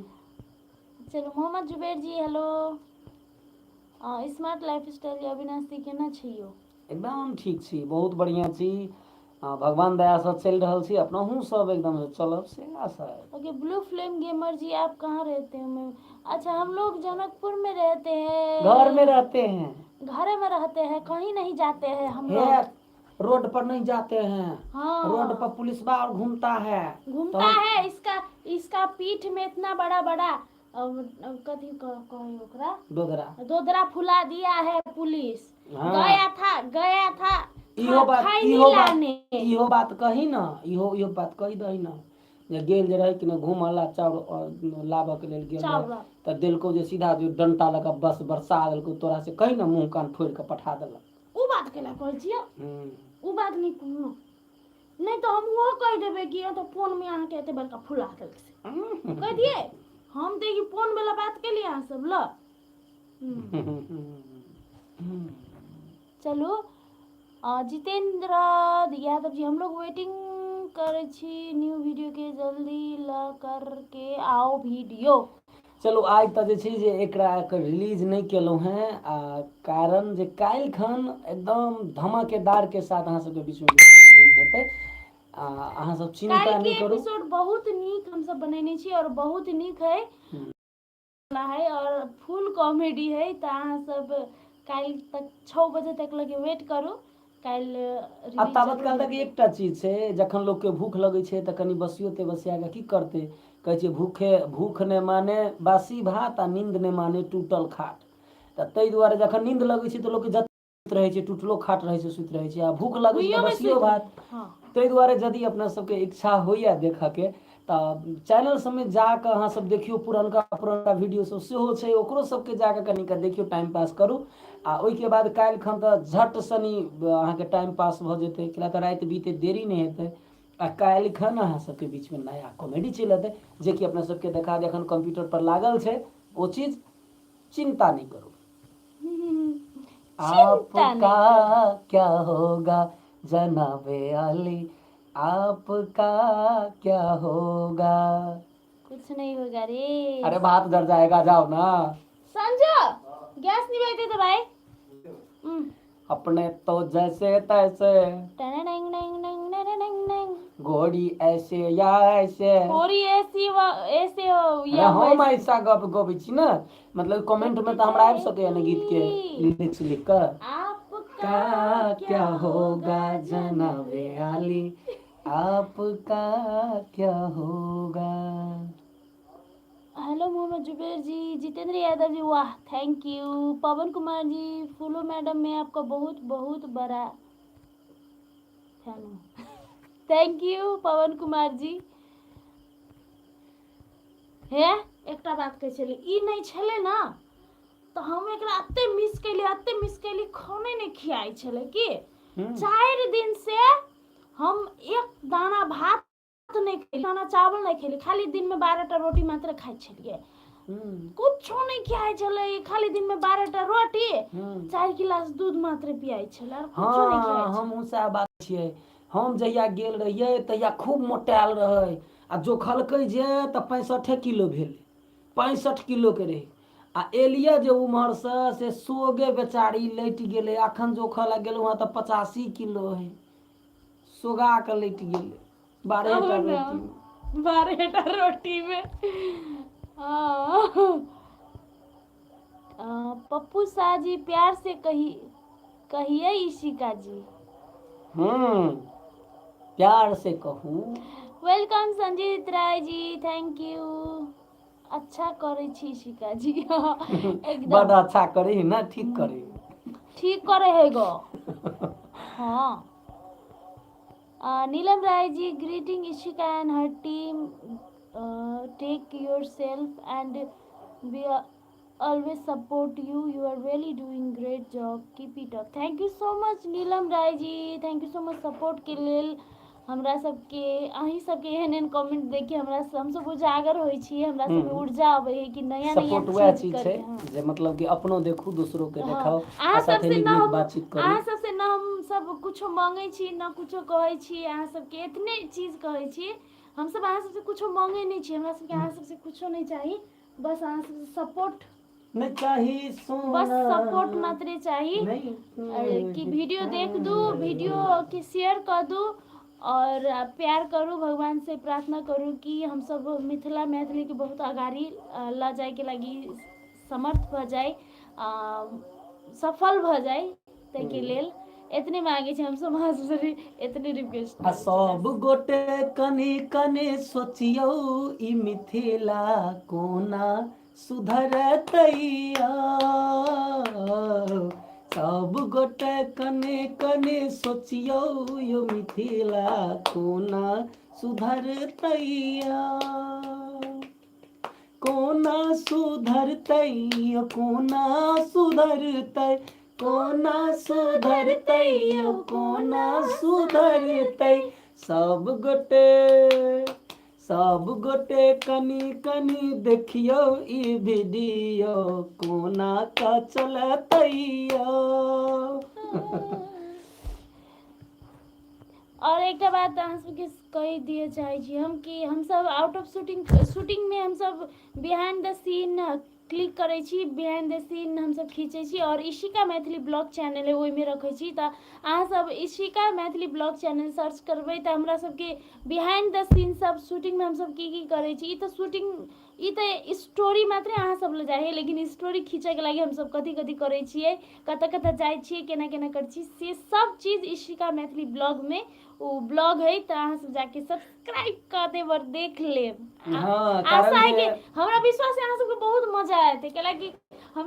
चलो, Mohammad Zuber ji, hello. Smart life style ji, Avinash ji, केना छी यौ? एकदम ठीक छी, बहुत बढ़िआँ छी, भगवान दयासँ चलि रहल छी, अपनहु सब एकदम चलब से आशा है। ओके, ब्लू फ्लेम गेमर जी, आप कहाँ रहते हैं? मैं अच्छा, हम लोग जनकपुर में रहते हैं। घर में रहते हैं। घरे में रहते हैं, कहीं नहीं जाते हैं हम हे लोग। रोड पर नहीं जाते हैं। हाँ। रोड पर पुलिस बार घूमता है। घूमता तो है, इसका इसका पीठ में इतना बड़ा बड़ा कथी कहे ओकरा? दोदरा। दोदरा फुला दिया है पुलिस। हाँ। गया था, गया था। इहो बात खैनी इहो बात लाने। इहो बात कही न, इहो इहो बात कही दही न जे गेल जे रहै कि ने घूमल आ चाउर लाबऽ के लेल गेल रहै। चाउर। तऽ देलकौ जे सीधा जे डंटा लऽ कऽ बस बरसा देलकौ तोरा, से कही ने, मुँह कान फोड़ि कऽ पठा देलक। ओ बात केला कहै छियै? ओ बात नहि कहू, नहि तऽ हम ओहो कहि देबै कि तऽ फोन में अहाँके एते बड़का फुला देलक से कहि दियै हम। तऽ ई फोन वाला बात केलियै अहाँ सब ल। चलू, जितेंद्र यादव जी, हम लोग वेटिंग करै छी न्यू वीडियो के, जल्दी ल करके आओ वीडियो। चलू, आइ तऽ जे छै जे एकरा रिलीज नहि केलहुँ हेँ, आ कारण जे काल्हि खन एकदम धमाकेदार के साथ अहाँ सबके बीचमे रिलीज हेतै, आ अहाँ सब चिन्ता काल्हि नहि के करू। एपिसोड बहुत नीक हमसब बनेने छी और बहुत नीक है है और फुल कॉमेडी है, तऽ अहाँ सब काल्हि तक 6 बजे तक लगे वेट करू, काल्हि आ रिलीज ताबत जरूर काल तक हेतै। एकटा चीज छै, जखन लोकके भूख लगै छै तऽ कनि बसियो ते बसिया कऽ की करतै? कहै छै भूखे भूख ने माने बासी भात आ नींद ने माने टूटल खाट। तऽ ताहि दुआरे जखन नींद लगै छै तऽ लोकके जत रहै छै टूटलो खाट रहै छै सुति रहै छै, आ भूख लगै छै तऽ भुइयोमे बसियो सुति भात। ताहि दुआरे यदि अपना सबके इच्छा होइए देखऽके तऽ चैनल सबमे जाकऽ अहाँ सब देखियौ, पुरनका पुरनका वीडियो सब सेहो छै, ओकरो सबके जाकऽ कनिक देखियौ, टाइम पास करू। आ ओहिके बाद काल्हि खन तऽ झट सनी अहाँके टाइम पास भऽ जेतै, किया तऽ राति बीते देरी नहि हेतै, आ काल्हि खन अहाँ सबके बीचमे नया कॉमेडी चलि एतै, जेकि अपना सबके देखा दे एखन कंप्यूटर पर लागल छै ओ चीज। चिंता नहीं करू। चिंता नहीं। आपका क्या होगा जनाबे अली, आपका क्या होगा। कुछ नहीं होगा रे। अरे भात जर जाएगा, जाओ ना। संजू गैस निभाई दे तो भाई। अपने तो जैसे तैसे टनडंग डंग डंग डंग डंग। घोड़ी ऐसे या ऐसे, थोड़ी ऐसी ऐसे हो अरे या हम वैसे। ऐसा गप गबै छी ने, मतलब कमेंट में तऽ हमरा आबि सकैया ने गीत के लिरिक्स लिख कऽ। आपका का क्या होगा जनाबे आली, आपका क्या होगा। हेलो मोहम्मद जुबेर जी, जितेंद्र यादव जी, वाह thank you. Pawan Kumar ji, Phoolo madam मैं आपका बहुत बहुत बड़ा फैन हूँ। Thank you Pawan Kumar ji. हे एकटा बात कहै छली, ई नहि छलै ने तऽ हम एकरा एते मिस केली, एते मिस केली, खाने नहि खियाइ छलै की। 4 दिन से हम एक दाना भात नहि खेली, दाना चावल नहि खेली, खाली दिनमे 12 टा रोटी मात्र खाइ छलियै। कुछो नहि खियाइ छलै, खाली दिनमे 12 टा रोटी, 4 गिलास दूध मात्र पियाइ छलै, आर कुछो नहि खियाइ हँ, हमहूँ सएह बात छियै। हम जहिया गेल रहियै तहिया खूब मोटायल रहै, आ जोखलकै जे तऽ 65 किलो भेलै, 65 किलोके रहै। आ एलियै जे उम्हरसँ से सोगे बेचारी लटि गेलै। अखन जोखऽ लए गेलहुँ हँ तऽ 85 किलो है, सोगा कऽ लटि गेलै 12 टा रोटी, 12 टा रोटीमे। हँ। पप्पू शाह जी प्यार से कही कहिए इशिका जी। प्यार से कहू। Welcome Sanjeet Rai ji, thank you. अच्छा करै छी इशिका जी, एकदम बड अच्छा करै ना, ठीक करै, ठीक करै है गो। हाँ। Neelam Rai ji greeting Ishika and her team, take yourself and we always support you, you are really doing great job, keep it up. Thank you so much Neelam Rai ji, thank you so much support के लेल। हमरा सबके अहीं सबके एहन एहन comment देखि हमरा हमसब उजागर होइ छी, हमरा सबके ऊर्जा अबै है कि नया नया सपोर्ट वएह चीज चीज छै करी। हाँ। जे मतलब कि अपनो देखू, दोसरो के देखाउ, अहाँ आ साथे सबसे नीक न नीक हम बातचीत करू। अहाँ सबसे न हम सब कुछो मांगै छी न कुछो कहै छी, अहाँ सबके एतने चीज कहै छी। हमसब अहाँ सबसे कुछो मांगै नहि छी, हमरा सबके अहाँ सबसे कुछो नहि चाही, बस अहाँ सबसे सपोर्ट नहि चाही सोना, बस सपोर्ट मात्रे चाही। नहीं और कि वीडियो देख दू, वीडियो के शेयर कर दू और प्यार करू। भगवान से प्रार्थना करू कि हम सब मिथिला मैथिली के बहुत अगाड़ी ल जाए के लागि समर्थ भ जाए, सफल भ जाए, ताहिके लेल एतने मांगे छी हमसब अहाँ सबसे, एतने रिक्वेस्ट। आ सब गोटे कनि कनि सोचियौ ई मिथिला कोना सुधरतैया, सब गोटे कनि कनि सोचियौ यो मिथिला कोना सुधरतैया, कोना सुधरतै, कोना सुधरतै, कोना सुधरतै, कोना सुधरतै। सब गोटे सब गोटे कनि कनि देखियौ ई वीडियो कोना कऽ चलतैयो। और एकटा बात अहाँ सबके कहि दिअ चाहै छी हम कि हमसब आउट ऑफ शूटिंग, शूटिंगमे हमसब बिहाइंड द सीन क्लिक करै छी, बिहाइंड द सीन हमसब खींचै छी और इशिका मैथिली ब्लॉग चैनल है ओहिमे रखै छी। तऽ अहाँ सब Ishika Maithili blog channel search करबै तऽ हमरा सबके बिहाइंड द सीन सब शूटिंगमे हमसब की की करै छी। ई तऽ शूटिंग, ई तऽ स्टोरी मात्रे अहाँ सब लए जाइ है, लेकिन स्टोरी खींचैके लागि हमसब कथी कथी करै छियै, कतऽ कतऽ जाइ छियै, केना केना करै छियै, से सब चीज इशिका मैथिली ब्लॉगमे ओ ब्लॉग है, तऽ अहाँ सब जाके सब्सक्राइब कऽ देब और देख लेब। हँ, आशा कारण है कि जे हमरा विश्वास है अहाँ सबके बहुत मजा आयत, कैलाकि हम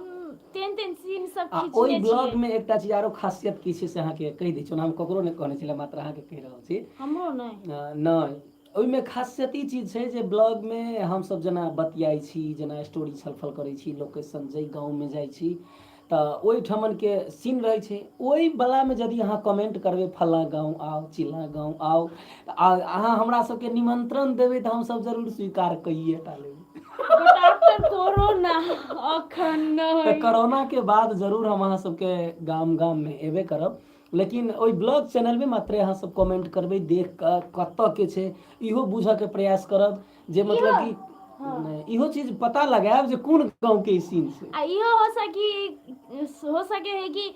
तेहन तेहन सीन सब आ ओहि खींचने ब्लॉग छियै। में एकटा चीज आरो खासियत की छै से अहाँके कहि दै छी, ओना हम ककरो नहि कहने छलै, मात्र अहाँके कहि रहल छी। हमरो नहि। नहि, ओहिमे खासियत ई चीज छै जे ब्लॉगमे हमसब जेना बतियाइ छी, जेना स्टोरी छलफल करै छी, लोकेशन जाहि गाँवमे जाइ छी तऽ ओहिठमनके सीन रहै छै, ओहि वलामे यदि अहाँ कमेंट करबै फल्लाँ गाँव आउ, चिल्लाँ गाँव आउ, आ अहाँ हमरा सबके निमंत्रण देबै तऽ हमसब जरूर स्वीकार कैये टा लेबै। बट आफ्टर कोरोना अखन तऽ नहि। कोरोना के बाद जरूर हम अहाँ सबके गाम गाम में एबे करब, लेकिन ओहि ब्लॉग चैनल में मात्रे अहाँ सब कमेंट करबै, देख कऽ कतऽ के छै इहो बुझऽ के प्रयास करब जे मतलब कि हाँ। इहो चीज पता लगायब जे कोन गाँव के ई सीन छै। आ इहो हो सकी, हो सके है कि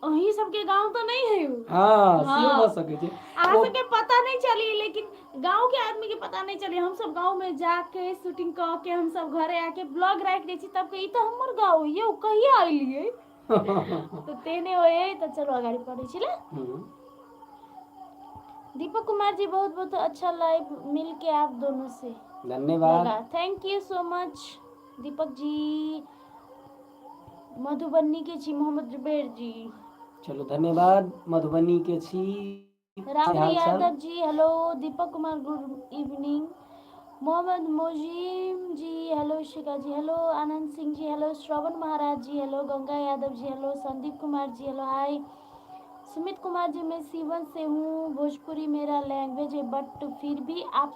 अहीं सबके गांव तो नहीं है उ। हाँ, हाँ। सेहो भऽ सकै छै। अहाँ सबके पता नहीं चली, लेकिन गांव के आदमी के पता नहीं चली। हम सब गांव में जाके शूटिंग क के हम सब घरे आके ब्लॉग राख दै छी, तब के ई तो हमर गांव है, यौ कहिया अइलियै? तो तेने होए। तो चलो अगाडि पढ़ै छी ला। दीपक कुमार जी बहुत बहुत अच्छा लाइव मिल के आप दोनों से धन्यवाद लगा, thank you so much Deepak ji. Madhubani के छी मोहम्मद जुबेर जी। चलो धन्यवाद, मधुबनी के छी। राम हाल चाल? Yadav ji hello. Deepak Kumar good evening. Mohammad Mojim ji hello. Shikha ji hello. Anand Singh ji hello. Shravan Maharaj ji hello. Ganga Yadav ji hello. Sandeep Kumar ji hello, hi. Sumit Kumar ji मैं सीवन से हूँ, भोजपुरी मेरा language है, but फिर भी आप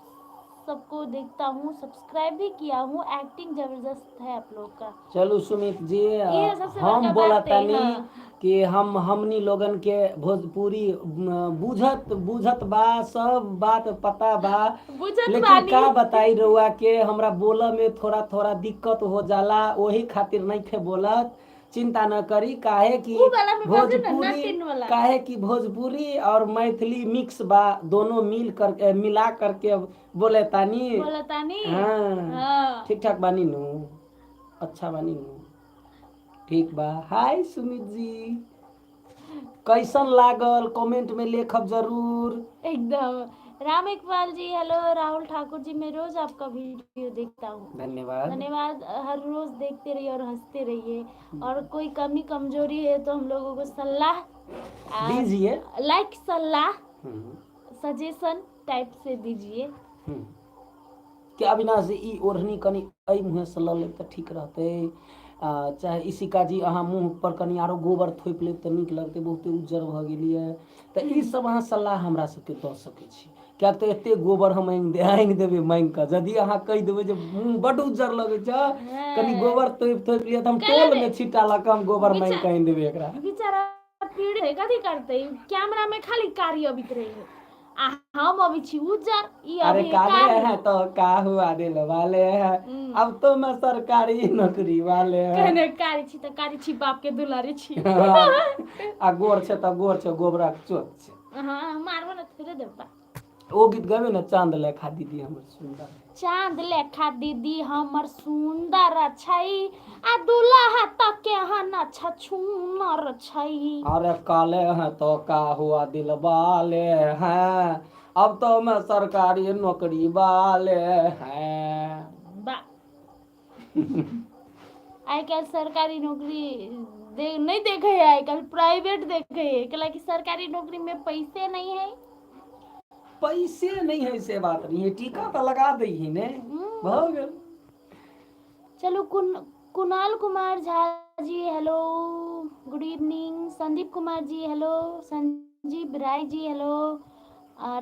सबको देखता हूँ, सब्सक्राइब भी किया हूँ, एक्टिंग जबरदस्त है आप लोग का। चलू सुमित जी, ये सबसे हम बड़का बोला बात है, तानी हाँ। कि हम हमनी लोगन के भोजपुरी बुझत बुझत बा, सब बात पता बा, बुझत लेकिन बानी। का बताई रउआ के हमरा बोला में थोड़ा थोड़ा दिक्कत हो जाला, वही खातिर नहीं खे बोलत। चिंता न करी, काहे कि उ वाला में बाजू ना, भोजपुरी नटिन वाला। काहे कि भोजपुरी और मैथिली मिक्स बा, दोनों मिल कर मिला करके बोले तानी। बोला तानी। हाँ। हाँ। ठीक ठाक बानी नु, अच्छा बानी नु, ठीक बा। हाय सुमित जी, कैसन लागल कमेंट में लेखब जरूर। एकदम। राम इकबाल जी हेलो। राहुल ठाकुर जी मैं रोज आपका वीडियो देखता हूँ। धन्यवाद। धन्यवाद, हर रोज देखते रहिए और हंसते रहिए, और कोई कमी कमजोरी है तो हम लोगों को सलाह दीजिए, लाइक सलाह सजेशन टाइप से दीजिए। कि अविनाश जी ई ओढ़नी कनी एहि मुँहे से लऽ लेब तऽ ठीक रहतै, चाहे इशिका जी अहाँ मुँह पर कनी आरो गोबर थोपि लेब तऽ नीक लगतै, बहुते उज्जर भऽ गेलियै। तऽ ई सब अहाँ सलाह हमरा सबके दऽ सकै छी, किएक तऽ एते गोबर हम आनि देबै माँगि कऽ, यदि अहाँ कहि देबै जे मुँह बड्ड उज्जर लगै छै, कनी गोबर तोपि थोपि लिअ, तऽ हम टोलमे छिट्टा लऽ कऽ हम गोबर माँगि कऽ आनि देबै एकरा। बेचारा पीड़ित है, कथी करतै? कैमरा में खाली कारी अबित रहे आ हम अबै छी उज्जर। ई अरे अभी काले कारी हैं तो का हुआ दिल वाले हैं, अब तो मैं सरकारी नौकरी वाले हैं। कहने कारी छी तऽ कारी छी, बाप के दुलारी छी। आ गोर छै तऽ गोर छै, गोबरक चोट छै। हाँ, मारबो न थोड़े देबा। ओ गीत गबे ने, चांद लेखा दीदी हमर सुंदर। चांद लेखा दीदी हमर सुंदर छै, आ दुल्हा त केहन छछुनर छै। अरे काले हैं तो का हुआ दिल वाले हैं, अब तो मैं सरकारी नौकरी वाले हैं। बा आइ काल्हि सरकारी नौकरी दे नहीं देखे है, आइ काल्हि प्राइवेट देखे है, कैला कि सरकारी नौकरी में पैसे नहीं है। पैसे नहीं है से बात नहीं है, टीका तो लगा दै ही ने, भऽ गेल। चलू Kunal Kumar Jha ji hello, good evening. Sandeep Kumar ji hello. Sanjeev Rai ji hello.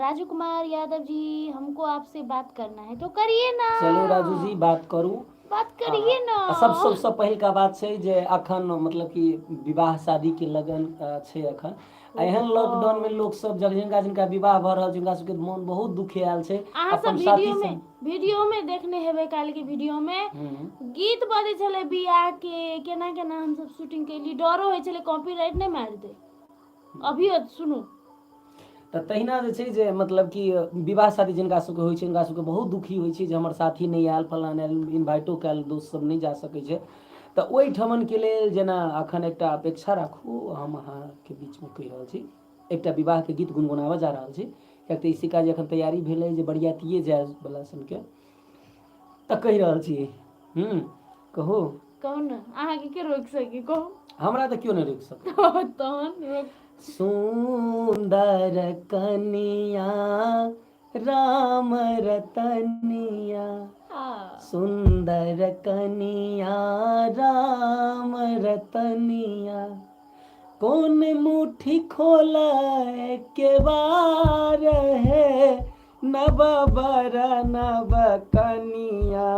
Raju Kumar Yadav ji हमको आपसे बात करना है, तो करिए ना। चलू राजू जी बात करू, बात करिए ना। सब सबसँ पहिलका बात छै जे अखन मतलब कि विवाह शादी के लगन छै अखन, एहन लॉकडाउन में लोक सब जिनका जिनका विवाह भऽ रहल छै हुनका सबके मन बहुत दुखी आयल छै। अहाँ सब अपन साथी वीडियो में सब वीडियो में देखने हेबै, काल्हि के वीडियो में गीत बजै छलै बियाह के, केना केना हम सब शूटिंग केली, डरो होइ छलै कॉपीराइट नहि मारि दे। अभी सुनू तऽ तहिना जे छै जे मतलब कि विवाह शादी जिनका सबके होइ छै हुनका सबके बहुत दुखी होइ छै जे हमर साथी नहि आयल, फलाना नहि आयल, इन्वाइटो कयल दोस्त सब नहि जा सकै छै। तऽ ओहिठमन के लेल जेना अखन एकटा अपेक्षा राखू, हम अहाँके बीचमे कहि रहल छी, एकटा विवाहके गीत गुनगुनाबऽ जा रहल छी, किएक तऽ इसिका जे अखन तैयारी भेलै जे बरियातिए जायवला सनके, तऽ कहि रहल छी। कहू। कहू ने, अहाँके के रोकि सकी, कहू। हमरा तऽ केओ नहि रोकि सकै। तहन रोक। सुन्दर कनिया राम रतनिया, सुन्दर कनिया राम रतनिया, कोन मुट्ठी खोला के बार है, नव बर नव कनिया,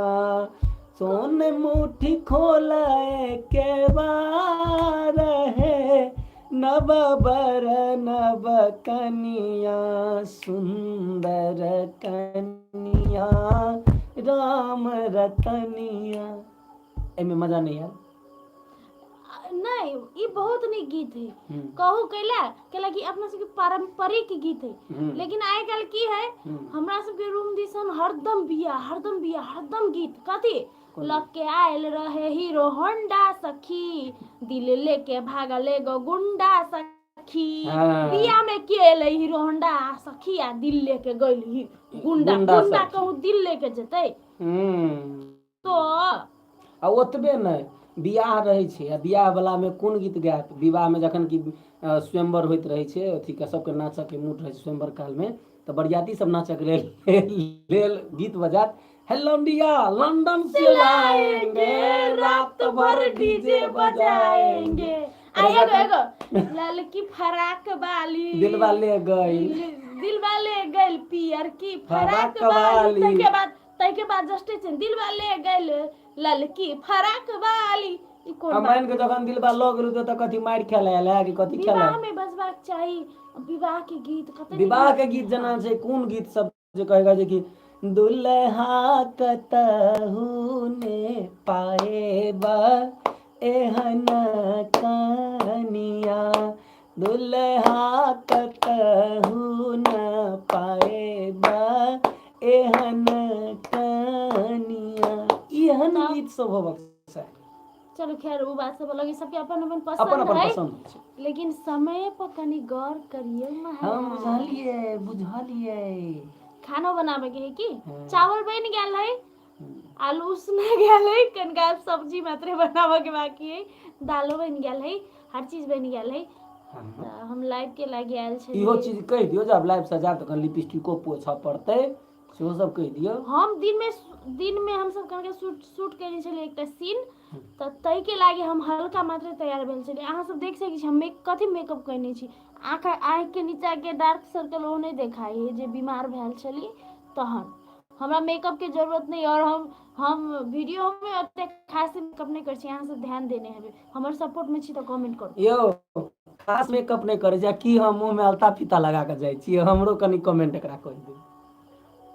सोन मुट्ठी खोले के बार है, नव बर नव कनिया, सुंदर कनिया, राम रतनिया। एहिमे मजा नहि आयल? नहि, ई बहुत नीक गीत है। कहू कैला? कैला कि अपना सबके पारंपरिक गीत है। लेकिन आइ काल्हि की है, हमरा सबके रूम दिसन हरदम बियाह, हरदम बियाह, हरदम गीत। कथी? कोन? लग के आयल रहे हीरो होंडा सखी, दिल लेके भागल एगो गुंडा सखी। बियाह में के एलै? हीरो होंडा सखी, आ दिल लेके गेल ही गुंडा। गुंडा गुंडा सखी। कहूँ दिल लेके जेतै? तो आ ओतबे नहि, बियाह रहै छै आ बियाह वलामे कोन गीत गायत विवाहमे? जखन कि स्वयंवर होइत रहै छै, अथीके सबके नाचऽके मूड रहै छै स्वयंवर कालमे, तऽ बरियाती सब नाचऽके लेल गीत बजायत, हे लौंडिया लंदन से लाएंगे, रात भर डीजे बजाएंगे। आ एगो एगो ललकी फराक वाली, दिलवा ले गई, दिलवा ले गइल पियर की फराक फराक वाली। वाली। ताहिके बाद जस्टे छै, दिलवा ले गइल ललकी फराक वाली। ई कोन आ बात? मान के जखन दिलवा लऽ गेलू तऽ कथी मारि खेला आयल है कि कथी खेला? विवाह में बजबाक चाही विवाह के गीत कते नीक। विवाह के गीत जेना छै, कोन गीत सब जे कहेगा जे कि दुल्हा कतहु ने पाएबा एहन कनिया, दुल्हा कतहु न पाएबा एहन कनिया। एहन गीत सब होबक चाही। चलू खैर, ओ बात सब अलग है, सबके अपन अपन अपन पसंद अपन है। पसंद होइ छै। लेकिन समय पर कनि गौर करियौ हम महाराज। बुझलियै, बुझलियै। खानो बनाबे के है की? हाँ। चावल बनि गेल है, आलू उसना गेल है, कनिका सब्जी मात्रे बनाबे के बाकी है, दालो बनि गेल है, हर चीज बनि गेल है। तऽ हम लाइव के लागि आयल इहो छलियै। चीज कहि दियौ जे आब लाइव से जायब तऽ कनि लिपस्टिको पोछऽ पड़तै, सेहो सब कहि दियौ। हम दिन मे हमसब कनिका शूट शूट कयने छलियै एकटा सीन, तऽ ताहिके लागि हम हल्का मात्रे तैयार भेल छलियै। अहाँ सब देख सकै छी हम मेक कथी मेकअप कयने छी। आँखिके नीचाके डार्क सर्कल ओ नहि देखाइ है जे बीमार भेल छली तहन। हमरा मेकअपके जरूरत नहि, आओर हम वीडियोमे ओतेक खास मेकअप नहि करै छी। अहाँ सब ध्यान देने हेबै। हमर सपोर्टमे छी तऽ कमेंट करू। यौ, खास मेकअप नहि करै छै की? हम मुँहमे अलता फीता लगा कऽ जाइ छियै? हमरो कनि कमेंट एकरा कहि दियौ।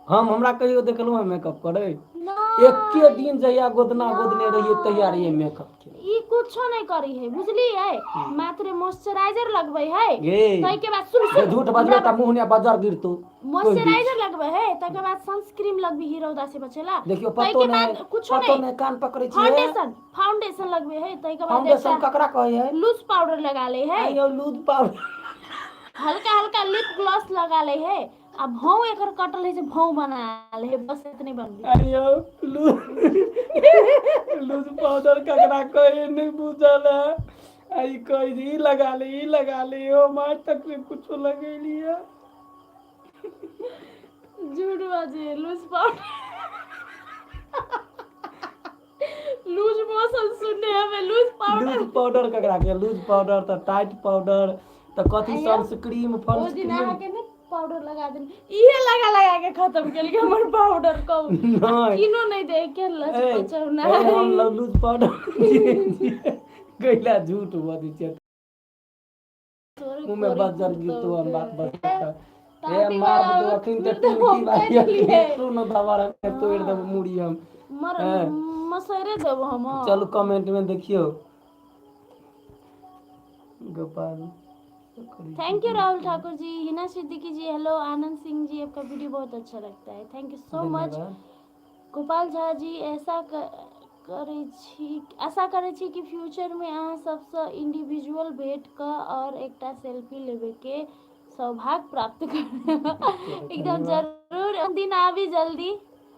हम हमरा कहियो देखलहुँ हँ मेकअप करै? एके दिन जहिया गोदना गोदने रहियै तहिया रहियै मेकअप के। ई कुछो नहि करी है, बुझलियै? मात्र मॉइस्चराइजर लगबै है। गे। ताहिके बाद सुन जे सुन। झूठ बजबै तऽ मुँह ने बजर गिरतौ। मॉइस्चराइजर लगबै है, ताहिके बाद सनस्क्रीन लगबी ही रौदा से बचेला। देखियौ, पतो ताहिके नहि बाद कुछो पतो नहि। नहि, कान पकड़ै छियै। फाउंडेशन फाउंडेशन लगबै है, ताहिके बाद फाउंडेशन एकटा ककरा कहै है? लूज पाउडर लगा ले है। आइयो लूज पाउडर। हल्का हल्का लिप ग्लॉस लगा ले है, आ भौं एकर कटल है से भौं बना ले है, बस इतने बनबी। आइयो लूज लूज पाउडर ककरा कहै नहि बुझल है, आ ई कहै जे ई लगा ले, ई लगा ले। ओ माय तकलीफ कुछो लगेली है। झूठ बाजे। लूज पाउडर, लूज मोशन सुनने हमें, लूज पाउडर। लूज पाउडर ककरा के? लूज पाउडर तऽ टाइट पाउडर तऽ कथी? आइयो, सनस्क्रीम ओ दिन फनस्क्रीम। अहाँके ने पाउडर लगा देन, इहे लगा लगा के खत्म केलकै हमर पाउडर, कहू। नहि। किनो नहि दे के लस ए, बचौना। ए, हम लूज पाउडर कैला झूठ बजै छियै? मुँह में बज्जर गिरतो, हम बात बजता हे मार दो अखन तऽ टुनकी बारी सुन दबारा के तोड़ि देब मुड़ी हम। मर हैं। मसरे देब हम। चलू, कमेंट में देखियौ Gopal. Thank you Rahul Thakur ji. Hina Siddiqui ji hello. Anand Singh ji, आपका वीडियो बहुत अच्छा लगता है, thank you so much. धन्यवाद। गोपाल झा जी, ऐसा करै छी, आशा करै छी कि फ्यूचरमे अहाँ सबसँ इंडिविजुअल भेट कऽ और एकटा सेल्फी लेबेके सौभाग्य प्राप्त कर। एकदम जरूर दिन आबी जल्दी,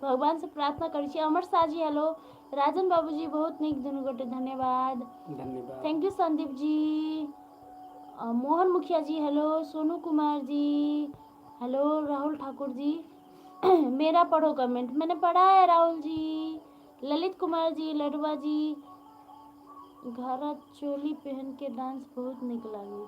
भगवान से प्रार्थना करै छी। अमर शाह जी हेलो। राजन बाबूजी, बहुत नीक दुनू गोटे, धन्यवाद। धन्यवाद। Thank you Sandeep ji. Mohan Mukhiya ji hello. Sonu Kumar ji hello. Rahul Thakur ji, मेरा पढ़ो कमेंट। मैंने पढ़ा है राहुल जी। ललित कुमार जी, लडुआ जी, घाघरा चोली पहन के डांस बहुत नीक लागी।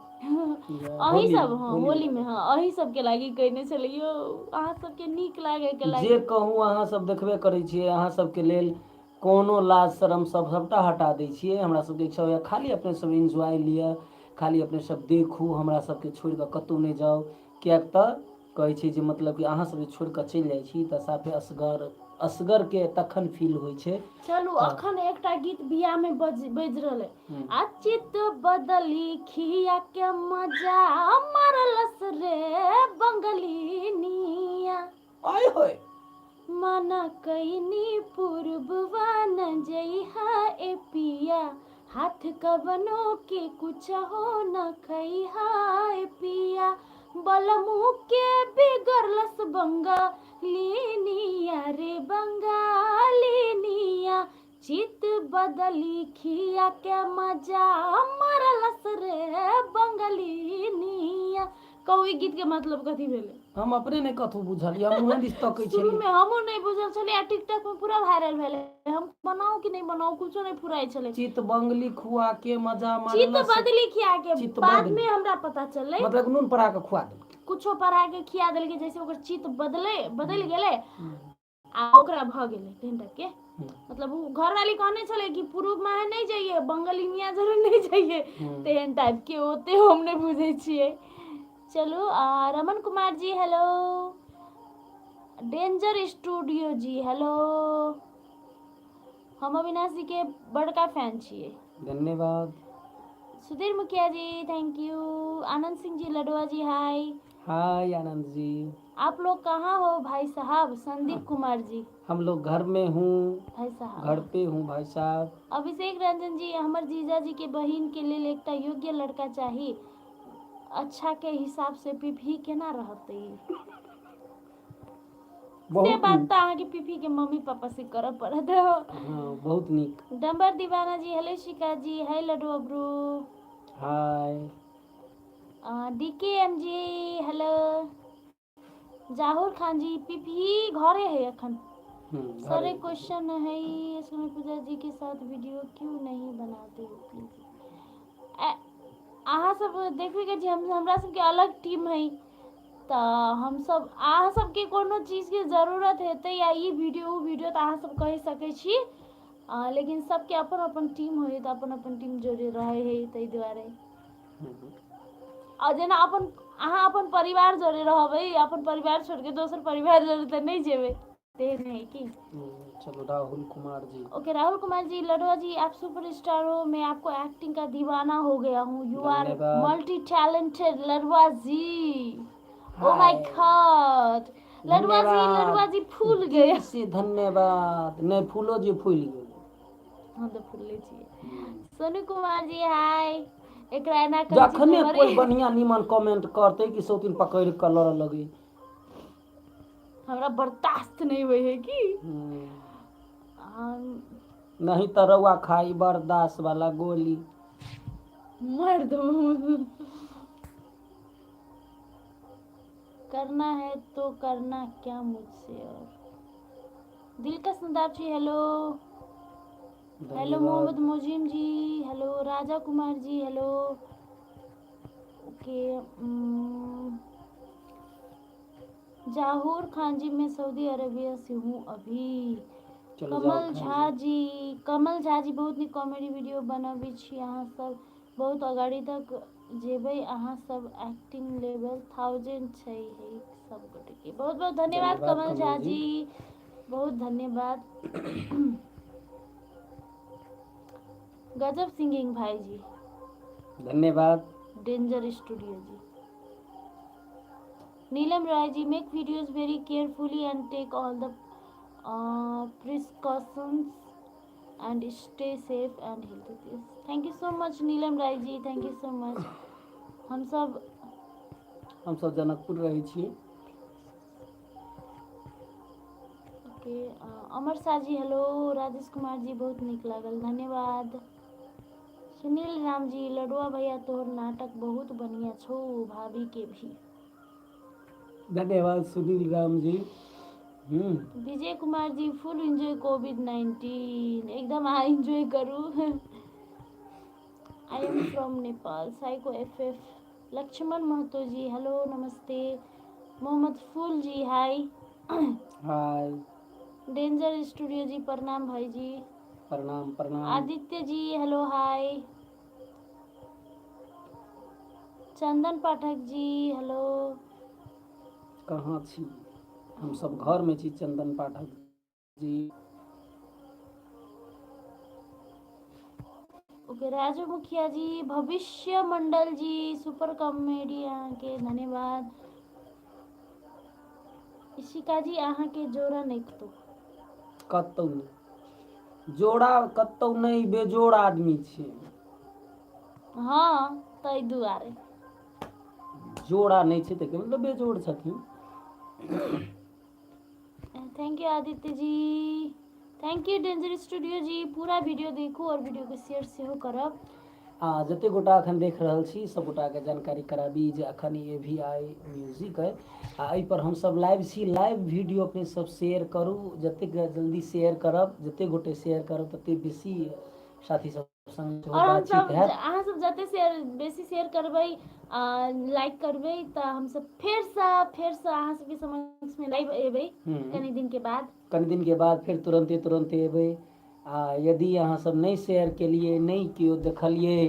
अहीं सब, हाँ, होली में, हाँ, अहीं सबके लागी कहने छलियो, अहाँ सबके नीक लागे के लागी। जे कहू, अहाँ सब देखबे करै छियै, अहाँ सबके लेल कोनो लाज शरम सब सबटा हटा दै छियै। हमरा सबके इच्छा होइए खाली अपने सब एन्जॉय लिअ, खाली अपने सब देखू, हमरा सबके छोड़ि कऽ कतहु नहि जाउ। किएक तऽ कहै छै जे मतलब कि अहाँ सब जे छोड़ि कऽ चलि जाइ छी तऽ साफे असगर असगरके तखन फील होइ छै। चलू अखन एकटा गीत बियाह में बज रहलै। आ चित बदली खिया के मजा मारलस रे बंगलिनिया। आय होय। मना कैनी पूर्ववा न जइहा ए पिया, हाथ कवनो के कुछ हो न खइहा ए पिया, बलमू के बिगड़लस बंगालिनिया रे बंगालिनिया, चित बदली खिया के मजा मारलस रे बंगालिनिया। कहू ई गीत के मतलब कथी भेलै? हम अपने नहि कथू बुझलियै, हम उहे दिस तकै शुरू छलियै। में हमहूँ नहि बुझल छलै आ टिकटॉक में पूरा वायरल भेलै। हम बनाउ कि नहि बनाउ कुछो नहि फुराइ छलै। चित बंगली खुआ के मजा चित मारलस। बदली खिया के चित बाद में हमरा पता चललै। मतलब नून पड़ा के खुआ देलकै। कुछो पड़ा के खिया देलकै जैसे ओकर चित बदले बदलि गेलै आ ओकरा भऽ गेलै तेहन टाइप के। मतलब उ घरवाली कहने छलै कि पूर्व माहे नहि जइए, बंगलिनिया जरूर नहि जइए, तेहन टाइप के। ओते हम नहि बुझै छियै। चलू Raman Kumar ji hello, danger studio ji hello. हम अविनाश जी के बड़का फैन छियै। धन्यवाद। Sudhir Mukhiya ji thank you. Anand Singh ji Ladwa ji hi. Hi Anand ji. आप लोग कहाँ हो भाई साहब? संदीप कुमार जी। हम लोग घर में हूँ। भाई साहब घर पे हूँ भाई साहब। अभिषेक रंजन जी, हमर जीजा जी के बहिन के लेल एकटा योग्य लड़का चाही, अच्छा के हिसाब से पीपी केना रहतै? से बात तऽ अहाँके पीपी के मम्मी पापा से करऽ पड़त। हाँ, बहुत नीक। डम्बर दीवाना जी hello. Shikha ji hi. Ladwa bro hi. D K M ji hello. Jahur Khan ji PP घरे है अखन। सारे क्वेश्चन है। सोनी पूजा जी के साथ वीडियो क्यों नहीं बनाते हो प्लीज? अहाँ सब देखबे करै छी, हम हमरा सबके अलग टीम है, तऽ हमसब अहाँ सबके कोनो चीजके जरूरत हेतै या ई वीडियो ओ वीडियो तऽ अहाँ सब कहि सकै छी, लेकिन सबके अपन अपन टीम होइ तऽ अपन अपन टीम जोड़े रहै है, ताहि दुआरे। आ जेना अपन अहाँ अपन परिवार जोड़े रहबै, अपन परिवार छोड़िके दोसर परिवार जोड़े तऽ नहि जेबै, तेहन है की। चलो राहुल कुमार जी। ओके राहुल कुमार जी, लडुआ जी आप सुपर स्टार हो, मैं आपको एक्टिंग का दीवाना हो गया हूँ, you are multi talented Ladwa ji. Oh my God Ladwa ji, Ladwa ji फूल गए। से धन्यवाद। नहीं फूलो जी फूल गेल। हम तऽ फूलले छियै। सोनू कुमार जी हाय। एकरा एना जखने कोई बढ़िया नीमन कमेंट करते कि सौतीन पकड़ के लड़ लगे, हमरा बर्दाश्त नहीं होइ है की। नहीं तऽ रउआ खाई बर्दाश्त वाला गोली। मार दो। करना है तो करना क्या मुझसे। और दिलकश नदाब जी हेलो। हेलो मोहम्मद मुजीम जी hello. Raja Kumar ji hello. Okay Jahur Khan ji मैं सऊदी अरबिया से हूँ अभी। कमल झा जी, कमल झा जी बहुत नीक कॉमेडी वीडियो बनबै छी अहाँ सब, बहुत अगाड़ी तक जेबै अहाँ सब, एक्टिंग लेवल 1000 छै है सब गोटे के। बहुत बहुत धन्यवाद कमल झा जी, बहुत धन्यवाद। गजब सिंगिंग भाई जी, धन्यवाद। Danger studio ji. Neelam Rai ji make videos very carefully and take all the precautions and stay safe and healthy. Thank you so much Neelam Rai ji, thank you so much. हम सब जनकपुर रहै छी। Okay अमर Shah ji hello. Rajesh Kumar ji बहुत नीक लागल, धन्यवाद। सुनील राम जी लडुआ भैया तोहर नाटक बहुत बढ़िया छौ, भाभी के भी धन्यवाद Sunil Ram ji. Vijay Kumar ji full enjoy COVID-19, एकदम अहाँ एंजॉय करू। I am from Nepal. Psycho F F. Laxman Mahato ji hello नमस्ते। मोहम्मद फूल जी हाय। हाय। डेंजर स्टूडियो जी प्रणाम भाई जी। प्रणाम प्रणाम। Aditya ji hello hi. Chandan Pathak ji hello. कहाँ छी? हम सब घर में छी चंदन पाठक जी। ओके राजू मुखिया जी, भविष्य मंडल जी सुपर कॉमेडी अहाँके धन्यवाद। इशिका जी अहाँके जोड़ा नहि कतौ। कतौ नहि जोड़ा, कतौ नहि, बेजोड़ आदमी छै। हँ ताहि दुआरे जोड़ा नहि छै तऽ मतलब बेजोड़ छथिन। Thank you Aditya ji, thank you danger studio ji. पूरा वीडियो देखू और वीडियो के शेयर सेहो करब। आ जते गोटा अखन देख रहल छी सब गोटा के जानकारी कराबी जे अखन ए वी I music है आ एहि पर हमसब लाइव छी। लाइव वीडियो अपने सब शेयर करू, जतेक जल्दी शेयर करब, जते गोटे शेयर करब तते बेसी साथी सब संग सेहो और हम बातचीत सब हैत। अहाँ सब जते शेयर बेसी शेयर करबै, लाइक करबै तऽ हमसब फेरसँ अहाँ सबके समक्ष में लाइव एबै कनी दिन के बाद। कनी दिन के बाद फेर तुरन्ते तुरन्ते एबै। आ यदि अहाँ सब नहि शेयर केलियै, नहि केओ देखलियै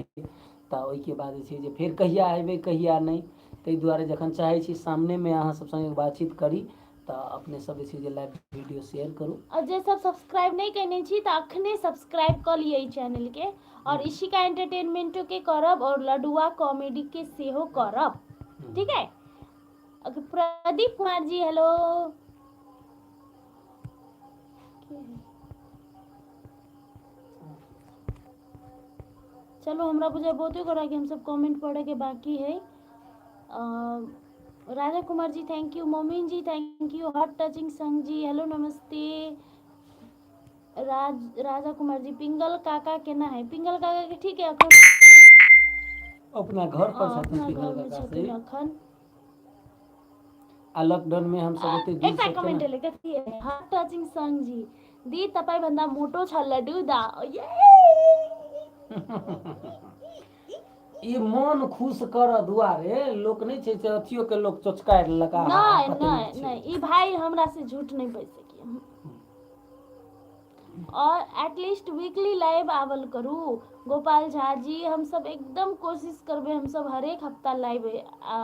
तऽ ओहिके बाद जे छै जे फेर कहिया एबै कहिया नहि, ताहि दुआरे जखन चाहै छी सामनेमे अहाँ सब सङ्गे बातचीत करी तऽ अपने सब जे छै जे लाइव वीडियो शेयर करू। और जे सब सब्सक्राइब नहि केने छी तऽ अखने सब्सक्राइब कऽ लिअ ई चैनल के, और इशिका एंटरटेनमेंटो के करब और लडुआ कॉमेडी के सेहो करब, ठीक है। Okay Pradeep Kumar ji hello. चलो हमरा बुझाय बहुते गोटा के हमसब कमेंट पढ़े के बाकी है। Raja Kumar ji thank you, Momin ji thank you, heart touching संग जी हेलो नमस्ते। राजा कुमार जी पिंगल काका केना है? पिंगल काका के ठीक है अखन अपना घर पर छथिन। अपना पिंगल घर में काका छथिन से अखन। आ लॉकडाउन में हम सब ओते दूर एकटा से कमेंट केना एलै कथी है? हार्ट टचिंग संग जी दी तपाईँ भन्दा मोटो छ लड्डू दा। ई मन खुश कर दुआरे लोक नहि छै से अथियो के लोक चोचकारि लेलक। आहा, नहि कते नहि नीक छै। नहि, ई भाई हमरा से झूठ नहीं बज सकी। और एटलीस्ट वीकली लाइव आवल करू गोपाल झा जी। हम सब एकदम कोशिश करबे हम सब हरेक हफ्ता लाइव आ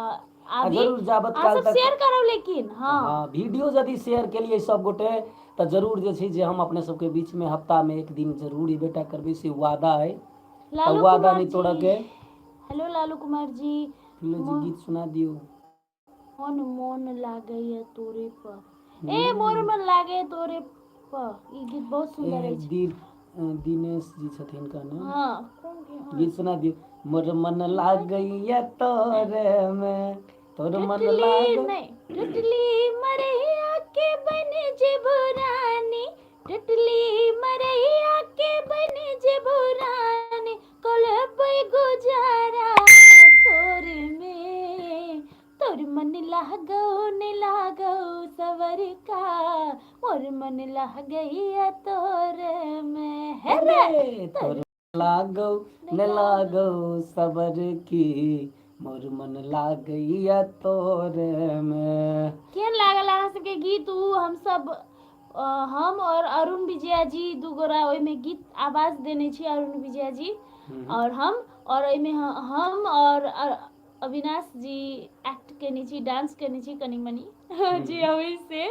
आबी। जरूर जाबत अहाँ काल सब तक शेयर करब लेकिन। हाँ हाँ, वीडियो यदि शेयर केलिए सब गोटे तऽ जरूर जे छै जे हम अपने सबके बीच में हफ्ता में एक दिन जरूर एबे टा करबै, से वादा है। लालू वादा कुमार नहीं तोड़ऽ जी के। हेलो लालू कुमार जी। फिलो जी गीत सुना दियौ। मोन मोन लागैया तोरे पर, ए मोर मन लागे तोरे पर, ई गीत बहुत सुंदर ए, अछि। दिनेश जी छथिन कहने। हाँ कोन गीत? हाँ। गीत सुना दियौ। मोर मन लागैया तोरे में, तोर मन टुटली लाग नहीं, टुटली मरैया के बन जेबो रानी, टुटली मरैया के बन जेबो रानी, कोलबै गुजारा थोर में, तोर मन लागौ ने लागौ सवर का, मोर मन लागैया तोर में हे रे। रे तोर लागौ न लागौ सबर की, मोर मन लागैया तोर में। केहन लागल अहाँ सबके गीत? उ हमसब हम और अरुण विजया जी दू गोरा ओहिमे गीत आवाज देने छी, अरुण विजया जी और हम, और एहिमे हम और अविनाश जी एक्ट केने छी, डांस केने छी कनी मनी जी अबै से।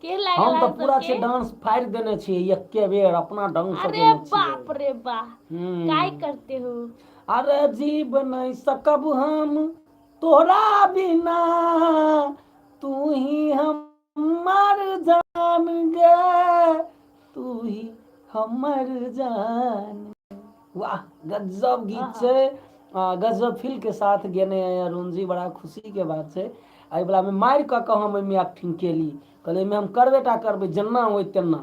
केहन लागल हम तऽ अहाँ पूरा सबके? छै डांस फाड़ि देने छियै एके बेर अपना ढंग से अरे देने छियै। बाप रे बा, काय करते हो? अरे जीव नहीं सकब हम तोरा बिना, तू ही हमर जान गे, तू ही हमर जान। वाह गजब गीत आहा। छै, गजब फील के साथ गेने है अरुण जी, बड़ा खुशी के बात छै। एहि वला मे मारि कऽ कऽ हम ओहिमे एक्टिंग केली, कहलियै एहिमे हम करबे टा करबै, जेना होइ तेना,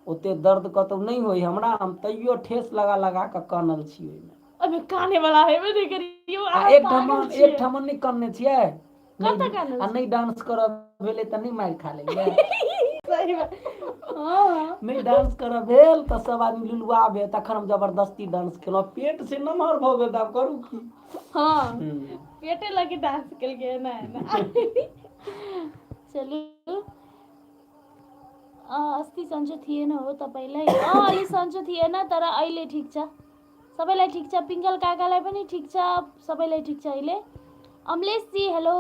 ओते दर्द कतौ नहि होइ हमरा, हम तैयो ठेस लगा लगा कऽ कानल छी ओहिमे। अबे काने वाला हेबे नहि करियौ आ अहाँ, एक ठाम पागल एक छियै। ठाम नहि कानने छियै? कतऽ नहि कानल आ छी? नहि डांस करऽ भेलै तऽ नहि मारि खा लेलियै? सही बात, हँ। नहि डांस करऽ भेल तऽ सब आदमी लुलुआ भेल, तखन हम जबरदस्ती डांस केलहुँ, पेट से नमहर भऽ गेल तऽ आब करू की? हँ, पेटे लगे डांस केलकै ना ना। चलू अस्ति सन्चो थिएन हो तपाईँलाई? अँ, अलि सन्चो थिएन, तर अहिले ठिक छ। सबैलाई ठिक छ। पिङ्गल काकालाई पनि ठिक छ, सबैलाई ठिक छ अहिले। अमलेश जी हेलो।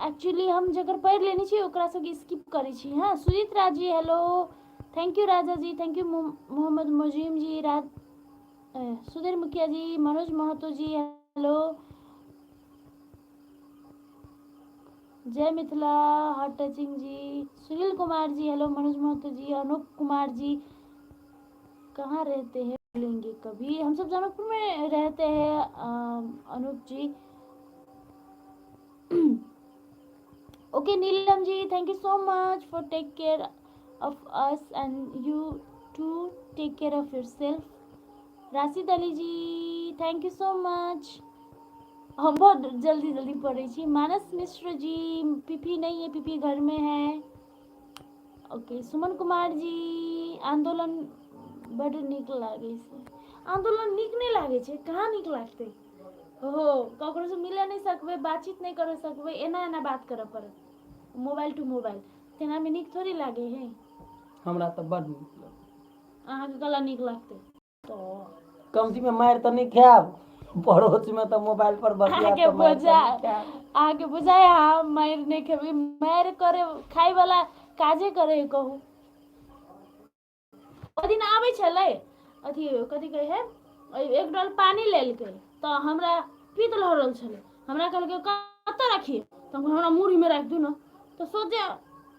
एक्चुअली हम जकर पढ़ि लेने छी ओकरा सबके स्किप करै छी। हँ, Sujit Raj ji hello, thank you Raja ji, thank you Mohammad Mujim ji, Raj Sudhir Mukhiya ji, Manoj Mahato ji hello, Jai Mithila heart touching ji, Sunil Kumar ji hello, Manoj Mahato ji, Anup Kumar ji कहाँ रहते हैं बोलेंगे कभी? हम सब जनकपुर में रहते हैं Anup ji. Okay Neelam ji, thank you so much for take care of us and you too take care of yourself. Rashid Ali ji thank you so much. हम बहुत जल्दी जल्दी पढ़ै छी। मानस मिश्र जी, पीपी नहीं है, पीपी घर में है। ओके सुमन कुमार जी, आंदोलन बड नीक लागै छै। आंदोलन नीक नहि लागै छै, कहाँ नीक लागतै हो? ककरोसँ मिलऽ नहि सकबै, बातचीत नहि करऽ सकबै, एना एना बात करऽ पड़त मोबाइल टू मोबाइल, तेनामे नीक थोड़ी लागै है। हमरा तऽ बड नीक लगै। अहाँके कला नीक लागतै तऽ कमती में मारि तऽ नहि खायब, पड़ोस में तऽ मोबाइल पर बतियाब अहाँके तऽ मारि तऽ बुझा नहि खायब। अहाँके बुझाय अहाँ मारि नहि खेबै? मारि करे खाय वाला काजे करे है। कहू, ओहि दिन आबै छलै अथी कथी कहै है, एक डोल पानी लेलकै तऽ हमरा पीत लहरल छलै। हमरा कहलकै कतऽ रखिए, तऽ हम हमरा मुरहीमे राखि दू ने, तऽ सोझे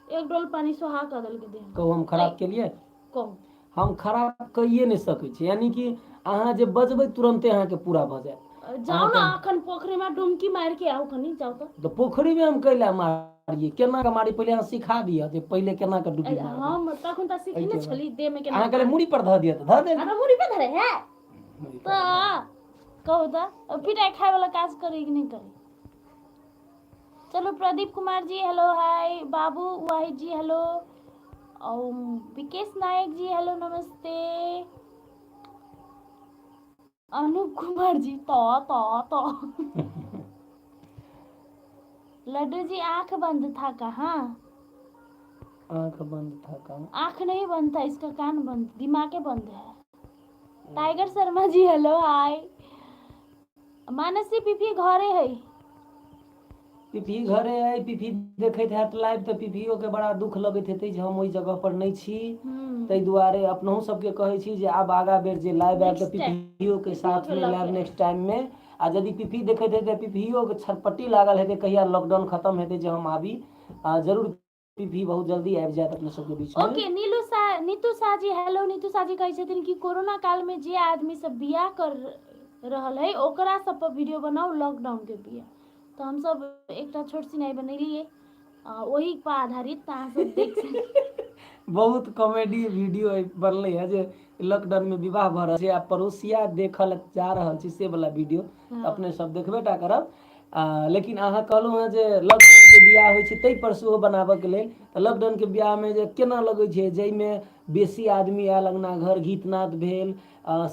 एक डोल पानी सोहा कऽ देलकै देहमे। कहू, हम खराब केलियै? कहू। हम खराब कहिए नहि सकै छी, यानी कि अहाँ जे बजबै तुरन्ते अहाँके पूरा भऽ जायत। जाउ ने अखन पोखरिमे डुमकी मारि के आउ कनी, जाउ तऽ। तऽ पोखरिमे हम कैला मारियै? केना कऽ मारी? पहिले अहाँ सिखा दिअ जे पहिले केना कऽ डुबकी मारबै। हम तखन तऽ सिखने छली देहमे केना। अहाँ कहलियै मूड़ी पर धऽ दिअ तऽ धऽ देब। हमरा मूड़ी पे धरे है तऽ कहू तऽ पिटाइ खाय वाला काज करी कि नहि करी? चलू, प्रदीप कुमार जी हेलो हाय, बाबू वाहिद जी हेलो, और विकेश नायक जी हेलो नमस्ते, अनूप कुमार जी तो तो तो लड्डू जी आंख बंद था कहाँ? आँख बंद था कहाँ? आंख नहीं बंद था, इसका कान बंद, दिमागे बंद है। Tiger Sharma ji hello hi. Mansi Pipi घरे है? पीपी घरे है। पीपी देखैत हैत लाइव तऽ पीपीओ के बड़ा दुख लगैत हेतै जे हम ओहि जगह पर नहि छी। ताहि दुआरे अपनहु सबके कहै छी जे आब आगा बेर जे लाइव आयब तऽ Next time. पीपीओ के साथ के मे लऽ लाइव के। नेक्स्ट टाइम मे। आ यदि पीपी देखैत हेतै तऽ पीपीओ के छटपट्टी लागल हेतै, कहिया लॉकडाउन खतम हेतै जे हम आबी। आ जरूर पीपी बहुत जल्दी आबि जायत अपने सबके बीच मे। ओके, नीलू सा नीतू शाह जी हेलो। नीतू शाह जी कहै छथिन कि कोरोना काल में जे आदमी सब बियाह कर रहल है ओकरा सब पर वीडियो बनाउ, लॉकडाउन के बियाह। तऽ हमसब एकटा छोट सिनाई बनेलियै ओहि पर आधारित, तऽ अहाँ सब देख सकै। बहुत कॉमेडी वीडियो बनलै है जे लॉकडाउन में विवाह भऽ रहल छै आ पड़ोसिया देखल जा रहल छै, से वाला वीडियो अपने सब देखबे टा करब। लेकिन अहाँ कहलहुँ हेँ जे लॉकडाउनके बियाह होइ छै ताहि पर सेहो बनाबऽके लेल, तऽ लॉकडाउनके बियाहमे जे केना लगै छै, जाहिमे बेसी आदमी आयल अङ्गना घर, गीत नाद भेल,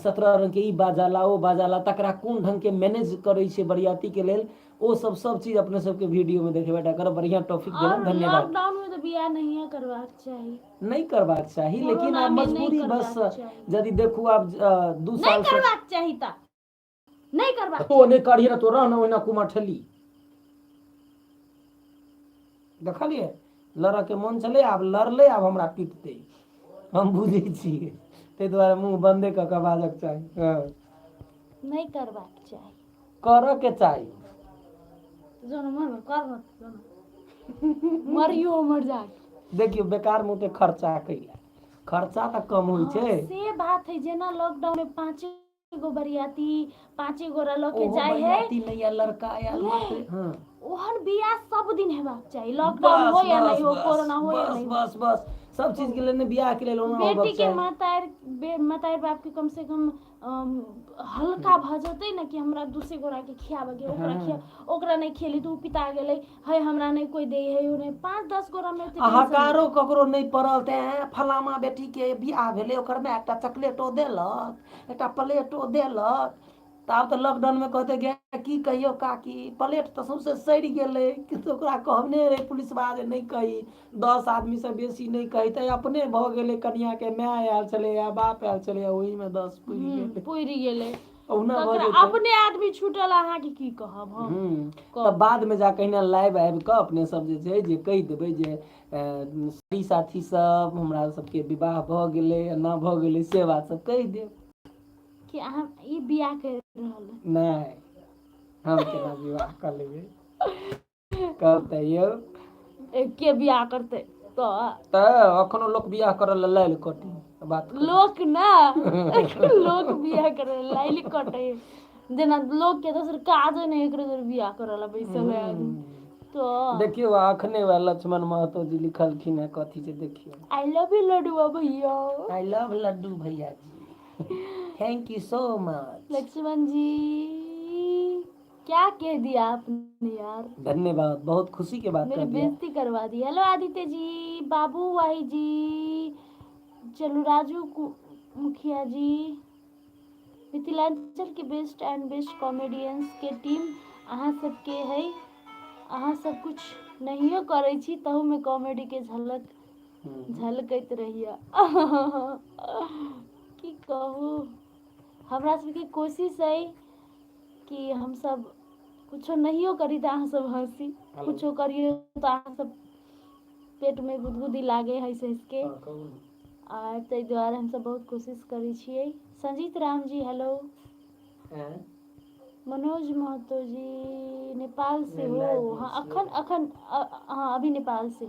17 रङ्गके ई बाजा ला ओ बाजा ला, तकरा कोन ढङ्गके मैनेज करै छै बरियातीके लेल, ओ सब सब चीज अपने सबके वीडियोमे देखेबे टा करब। बढ़िआँ टॉपिक देलहुँ, और धन्यवाद। लॉकडाउन में तो बियाह नहीं करबाक चाही। नहि करबाक चाही, लेकिन कोरोना आब में नहि मजबूरी बस करबाक चाही। यदि देखू आब 2 नहि साल से करबाक चाही तऽ नहि करबाक। तो नहि करिहे ने, तो रह ने ओहिना कुमठली। देखलियै, लड़ऽ के मोन छलै, आब लड़लै, आब हमरा पिटतै, हम बुझै छियै, ताहि दुआरे मुँह बन्दे कऽ कऽ बाजक चाही। हँ, नहि करबाक चाही, करऽ के चाही। जो न मर कर न, जो न मरियो मर जा। देखियौ, बेकार मुँह खर्चा कैला, खर्चा तऽ कम होइ छै। से बात है, जेना लॉकडाउन में 5 गो बरियाती 5 गोरा लऽ के ओहो जाइ है, बरियाती नहि आयल, लड़का आयल मात्र। हँ, ओहन बियाह सब दिन हेबाक चाही, लॉकडाउन हो बस या बस नहीं हो, बस कोरोना हो या बस नहीं हो। बस बस, सब चीज के लेल, बियाह के लेल ओना होबक बेटी के चाही। मातार मातार बाप के कम से कम हल्का भऽ जेतै ने कि हमरा दूसरे गोरा के खियाबऽ के, ओकरा खिया, ओकरा नहि खियेली तऽ ओ पिता गेलै है, हमरा नहि कोइ दै है, ओ नहि, 5-10 गोरा मे ओते आ टेंशन नहि। हकारो ककरो नहि पड़ल तेँ फलामा बेटीके बियाह भेलै, ओकर माय एकटा चॉकलेटो देलक, एकटा प्लेटो देलक, तऽ तऽ आब तऽ लॉकडाउनमे कहतै गे की कहियौ काकी प्लेट तऽ सौंसे सड़ि गेलै किछु ओकरा कहने रहै पुलिसबा जे नहि कही 10 आदमीसँ बेसी नहि कही तऽ अपने भऽ गेलै कनियाके माय आयल छलैया बाप आयल छलैया ओहिमे 10 पुरि गेलै पुरि गेलै ओहुना भऽ तकरा जेतै अपने आदमी छूटल अहाँके की कहब हम तऽ बादमे जा कऽ अहिना लाइव आबि कऽ अपने सब जे छै जे कहि देबै जे सखी साथी सब हमरा सबके विवाह भऽ गेलै एना भऽ गेलै से बात सब कहि देब कि अहाँ ई बियाह करि रहल है नहि हम केना विवाह कऽ लेबै कहब तऽ यौ के बियाह करतै तऽ तऽ अखनो लोक बियाह करऽ लए लाइल कटै बात करू। लोक ना लोक बियाह करे लाइल कटे जेना लोक के दोसर काज नहि एकरो दोसर बियाह करे ला बैसल है आदमी तो देखियौ अखने वएह लक्ष्मण महतो जी लिखलखिन हेँ कथी छै देखियौ I love you लड्डुआ भैया I love Laddu भैया जी thank you so much Lakshman ji क्या कह दिया आपने यार धन्यवाद बहुत खुशी के बात मेरी कर दिया बेइज्जती करवा दी हेलो आदित्य जी बाबू वाही जी चलू राजू मुखिया जी मिथिलांचल के बेस्ट एंड बेस्ट कॉमेडियंस के टीम अहाँ सबके है अहाँ सब कुछ नहियो करै छी तहू में कॉमेडी के झलक झलकैत रहिए की कहू हमरा सबके कोशिश अइ कि हमसब कुछो नहियो करी तऽ अहाँ सब हँसी कुछो करियौ तऽ अहाँ सब पेटमे गुदगुदी लागे हँसि हँसिके आ ताहि दुआरे हमसब बहुत कोशिश करै छियै संजीत राम जी हेलो मनोज महतो जी नेपाल से हो हाँ अखन अखन हाँ अभी नेपाल से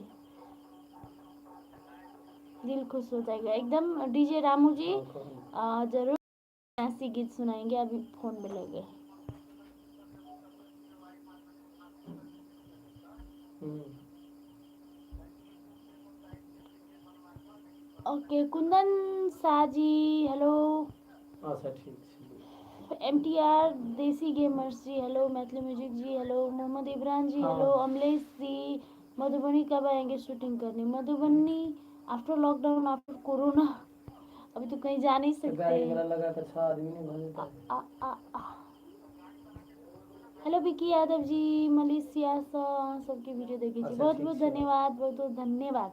दिल खुश हो जाएगा एकदम डीजे रामू जी जरूर ऐसी गीत सुनाएंगे अभी फोन में लगे ओके कुंदन शाह जी हेलो अच्छा ठीक छै M T R Desi gamers ji hello Maithili music ji hello Mohammad Ibran ji hello Amlesh ji Madhubani कब आएंगे शूटिंग करने Madhubani after lockdown after corona अभी तो कहीं जा नहीं सकते गाड़ी वाला लगा के 6 आदमी नहीं भऽ जेतै आ आ आ hello wiki Yadav ji Malaysia से अहाँ सबके वीडियो देखै छी अच्छा, बहुत ठीक बहुत छै। धन्यवाद बहुत बहुत धन्यवाद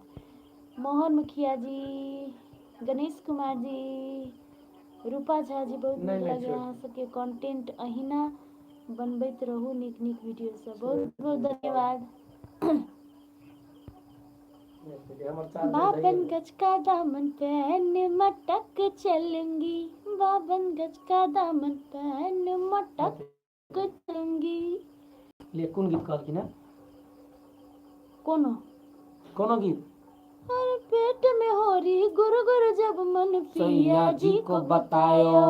मोहन मुखिया जी गणेश कुमार जी रूपा झा जी बहुत नहि, नीक नहि, लागै छोड़ि अहाँ सबके कंटेंट अहिना बनबैत रहू नीक नीक वीडियो सब बहुत बहुत धन्यवाद हमर चार्जर बाबन गज का दामन पहन मटक चलूंगी बाबन गज का दामन पहन मटक चलूंगी ले कोन गीत कहलखिन हँ कोनो कोनो गीत अरे पेट में हो रही गुरु गुरु जब मन पिया सैया जी को बतायो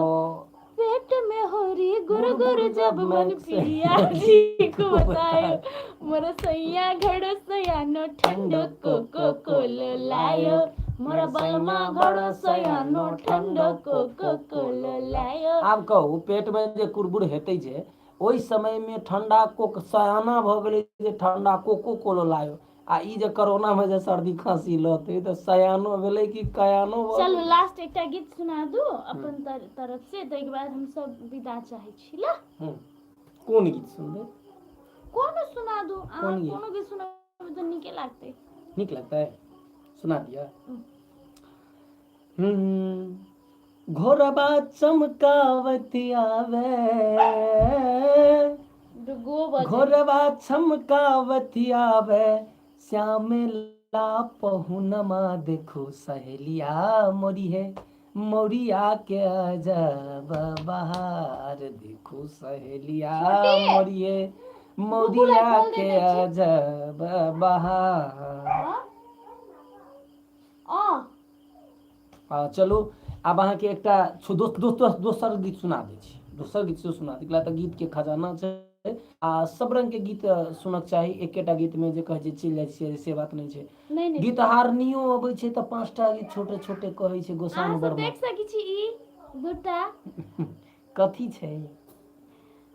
पेट में हो रही गुरु गुरु जब मन पिया जी को बतायो मोर सैया घड़ो सयानो ठंडो कोको कोलो लायो मोर बलमा घड़ो सयानो ठंडो कोको कोलो लायो आब कहू पेटमे जे कुरबुर हेतै जे ओहि समयमे ठंडा कोक सयाना भऽ गेलै जे ठंडा कोको कोलो लायो आ ई जे कोरोना मे जे सर्दी खांसी लतै तऽ सयानो भेलै कि कयानो भऽ चलू लास्ट एकटा गीत सुना दू अपन तरफ से ताहिके बाद हम सब विदा चाहै छी ला कोन गीत सुनबै कोनो सुना दू अहाँ कोन गीत? कोनो गीत सुनाबै तऽ नीके लागतै नीक लगतै सुना दिअ घोड़बा चमकावत आवे दुगो बजे घोड़बा चमकावत आवे श्याम ला पहुनमा देखो सहेलिया मोरी है मोरिया के अजब बहार देखो सहेलिया छोटी! मोरी है मोरिया खोल के देने छी। अजब बहार हाँ? आ आ, चलू आब अहाँके एकटा दोस दोसर गीत सुना दै छी दोसर गीत सेहो सुना दै छी तऽ गीतके खजाना छै आ सब रङ्गके गीत सुनक चाही एकेटा गीतमे जे कहै छै चलि जाइ छियै से बात नहि छै नहि नहि गीत हारनियो अबै छै तऽ 5टा गीत छोटे छोटे कहै छै गोसाई अहाँ सब वर्मा देख सकै छी ई दूटा कथी छै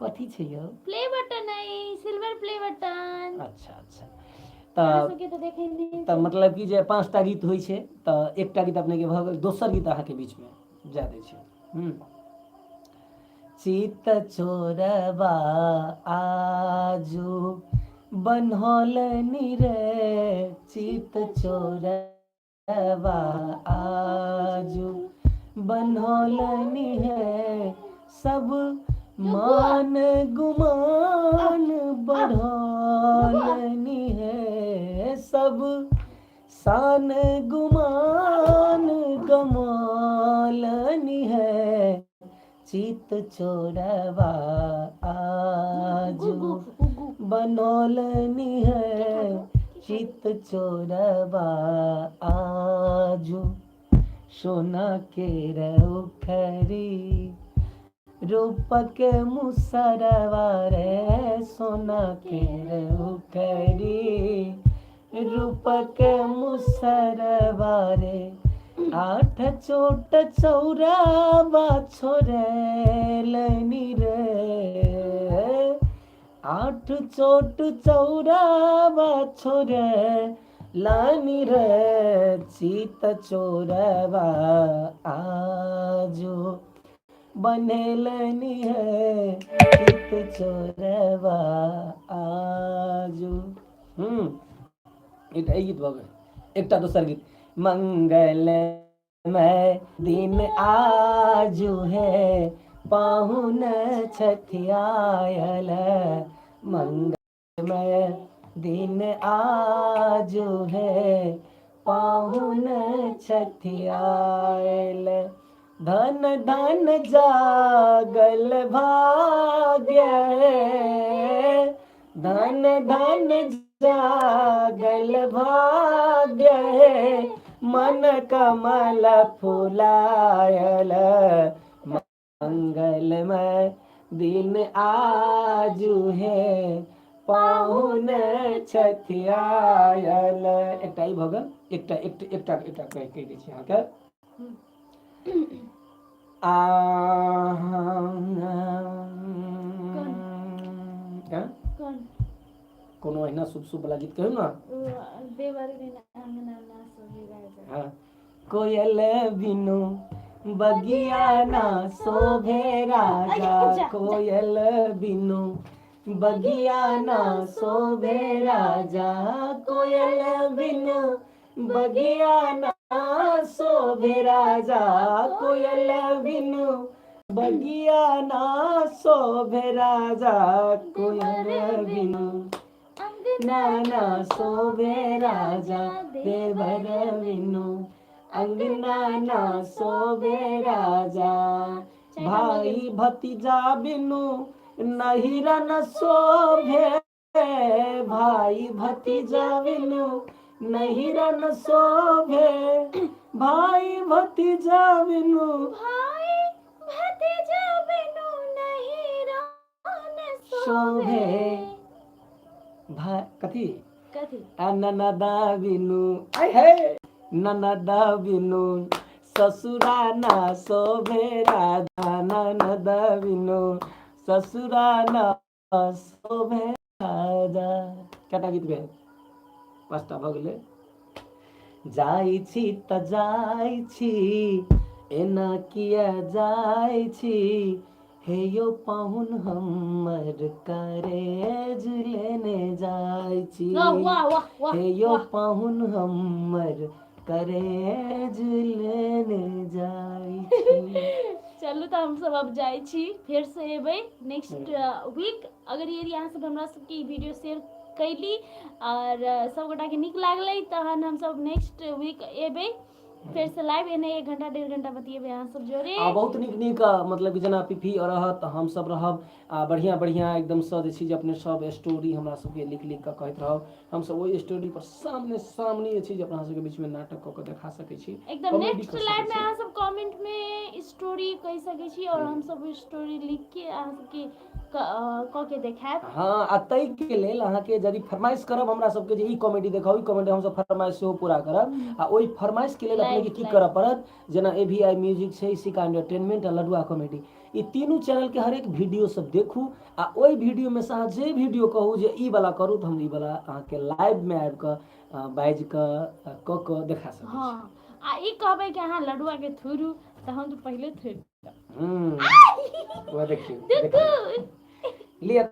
कथी छै यौ प्ले बटन अइ सिल्वर प्ले बटन अच्छा अच्छा अहाँ तऽ सबके तऽ देखै नहि तऽ मतलब कि जे 5टा गीत होइ छै तऽ एकटा गीत अपनेके भऽ गेल दोसर गीत अहाँके बीचमे जा दै छै चित चोरबा आजू बन्हौलनि रे चित चोरबा आजू बन्हौलनि है सब मान गुमान बढ़ौलनि है सब शान गुमान गमौलनि है चित चोरबा आजू बनौलनि है चित चोरबा आजू सोना के उखरी रूपक मुसरवा रे सोना के उखरी रूपक मुसरवा रे आठ चोट चौराबा छोड़ेलनि रे आठ चोट चौराबा छोड़े लानी रे चित चोरबा आजो बनेलनि है चित चोरबा आजो। एकटा ई गीत भऽ गेल, एकटा दोसर गीत। मंगलमय दिन आजु है पाहुन छथि आयल, मंगलमय दिन आजु है पाहुन छथि आयल, धन धन जागल भाग्य, धन धन जागल भाग्य, मन कमल फुलायल, मंगलमय दिन आजु हे पाहुन छथि आयल। एकटा ई भऽ गेल, एकटा एकटा एकटा एकटा कहि कहि दै छी अहाँके। आ कोन? कोनो एहिना शुभ शुभ वाला गीत कहियौ ने। देवर बिना अंगना ना सोहे राजा। हाँ। कोयल बिनु बगिया ना शोभे राजा, कोयल बिनु बगिया ना शोभे राजा, कोयल बिनु बगिया ना शोभे राजा, कोयल बिनु बगिया ना शोभे राजा, कोयल बिनु अंगना ना शोभे राजा, देवर बिनु अंगना ना शोभे राजा, भाई भतीजा बिनु नहिरा न शोभे, भाई भतीजा बिनु नहिरा न शोभे, भाई भतीजा बिनु, भाई भतीजा बिनु नहिरा न शोभे। भाई कथी कथी? आ ननदा बिनु, आय हे ननदा बिनु ससुरा ना शोभे राजा, ननदा बिनु ससुरा ना शोभे राजा। कएटा गीत भेल? पाँचटा भऽ गेलै। जाइ छी तऽ जाइ छी एना किया जाइ छी, हे यौ पाहुन हमर करेज लेने जाइ छी, वाह वाह वाह वाह हे यौ वाह। पाहुन हमर करेज लेने जाइ छी। चलू तऽ हमसब अब जाइ छी, फेर से एबै नेक्स्ट वीक। अगर यदि अहाँ सब हमरा सबके ई वीडियो शेयर कैली और सब गोटा के नीक लागलै तहन हमसब नेक्स्ट वीक एबै फेर से लाइव, एने 1 घंटा 1.5 घंटा बतियेबै अहाँ सब जोरे। आ बहुत नीक नीक मतलब कि जेना पीपी रहत, हमसब रहब आ बढ़िआँ बढ़िआँ एकदमसँ जे छै जे अपने सब स्टोरी हमरा सबके लिख लिख कऽ कहैत रहब, हमसब ओहि स्टोरी पर सामने सामने जे छै जे अपना सबके बीचमे नाटक कऽ कऽ देखा सकै छी एकदम। कॉमेडी नेक्स्ट कऽ सकै लाइव में छी। अहाँ सब कमेंट में स्टोरी कहि सकै छी और हमसब स्टोरी लिख के अहाँ सबके कऽ के देखायब। हँ, आ ताहिके लेल अहाँके यदि फरमाइश करब हमरा सबके जे ई कॉमेडी देखाउ, ई कॉमेडी, हमसब फरमाइश सेहो पूरा करब। आ ओहि फरमाइश के लेल अपनेके की करऽ पड़त? जेना ए वी I music छै, सिका एंटरटेनमेंट आ लडुआ कॉमेडी, ई तीनू चैनल के हरेक वीडियो सब देखू आ ओहि वीडियो में से अहाँ जे वीडियो कहू जे ई वाला करू तऽ हम ई वाला अहाँके लाइव में आबि कऽ बाजि कऽ कऽ कऽ देखा सकै छी। हँ। आ ई कहबै कि अहाँ लडुआ के थुरू तऽ हम तऽ पहिले थुरि वएह देखियौ देखियौ। लिअ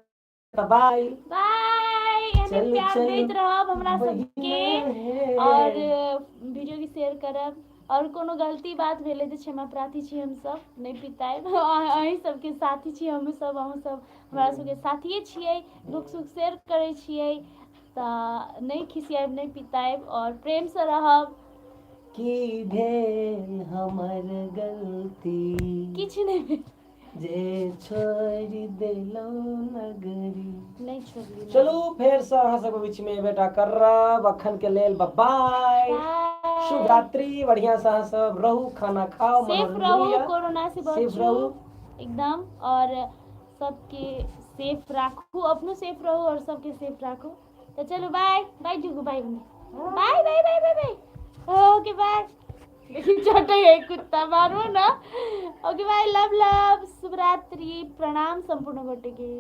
तऽ बाय बाय एहने चलू, प्यार चलू। दैत रहब हमरा सबके और वीडियो के शेयर करब और कोनो गलती बात भेलै तऽ क्षमा प्रार्थी छी हमसब नहि पितायब अहीं सबके साथी छी हमहूँ सब अहूँ सब हमरा सबके साथिए छियै दुख सुख शेयर करै छियै तऽ नहि खिसियाएब नहि पितायब और प्रेमसँ रहब की भेल हमर गलती किछु नहि भेल जे छोड़ि देलहुँ नगरी नहि छोड़ली चलू फेरसँ अहाँ सबके बीचमे बेटा करब अखन के लेल बाय बाय शुभ रात्रि बढ़िया से अहाँ सब रहू खाना खाओ सेफ मनोरंजन रहू लिअ। कोरोना से सेफ बचू रहू। एकदम और सबके सेफ राखू अपनो सेफ रहू और सबके सेफ राखू तऽ चलू बाय बाय जुगू bye bye bye bye bye bye okay bye देखी चटै है कुत्ता मारू ना ओके बाय लव लव शुभरात्रि प्रणाम सम्पूर्ण गोटे के।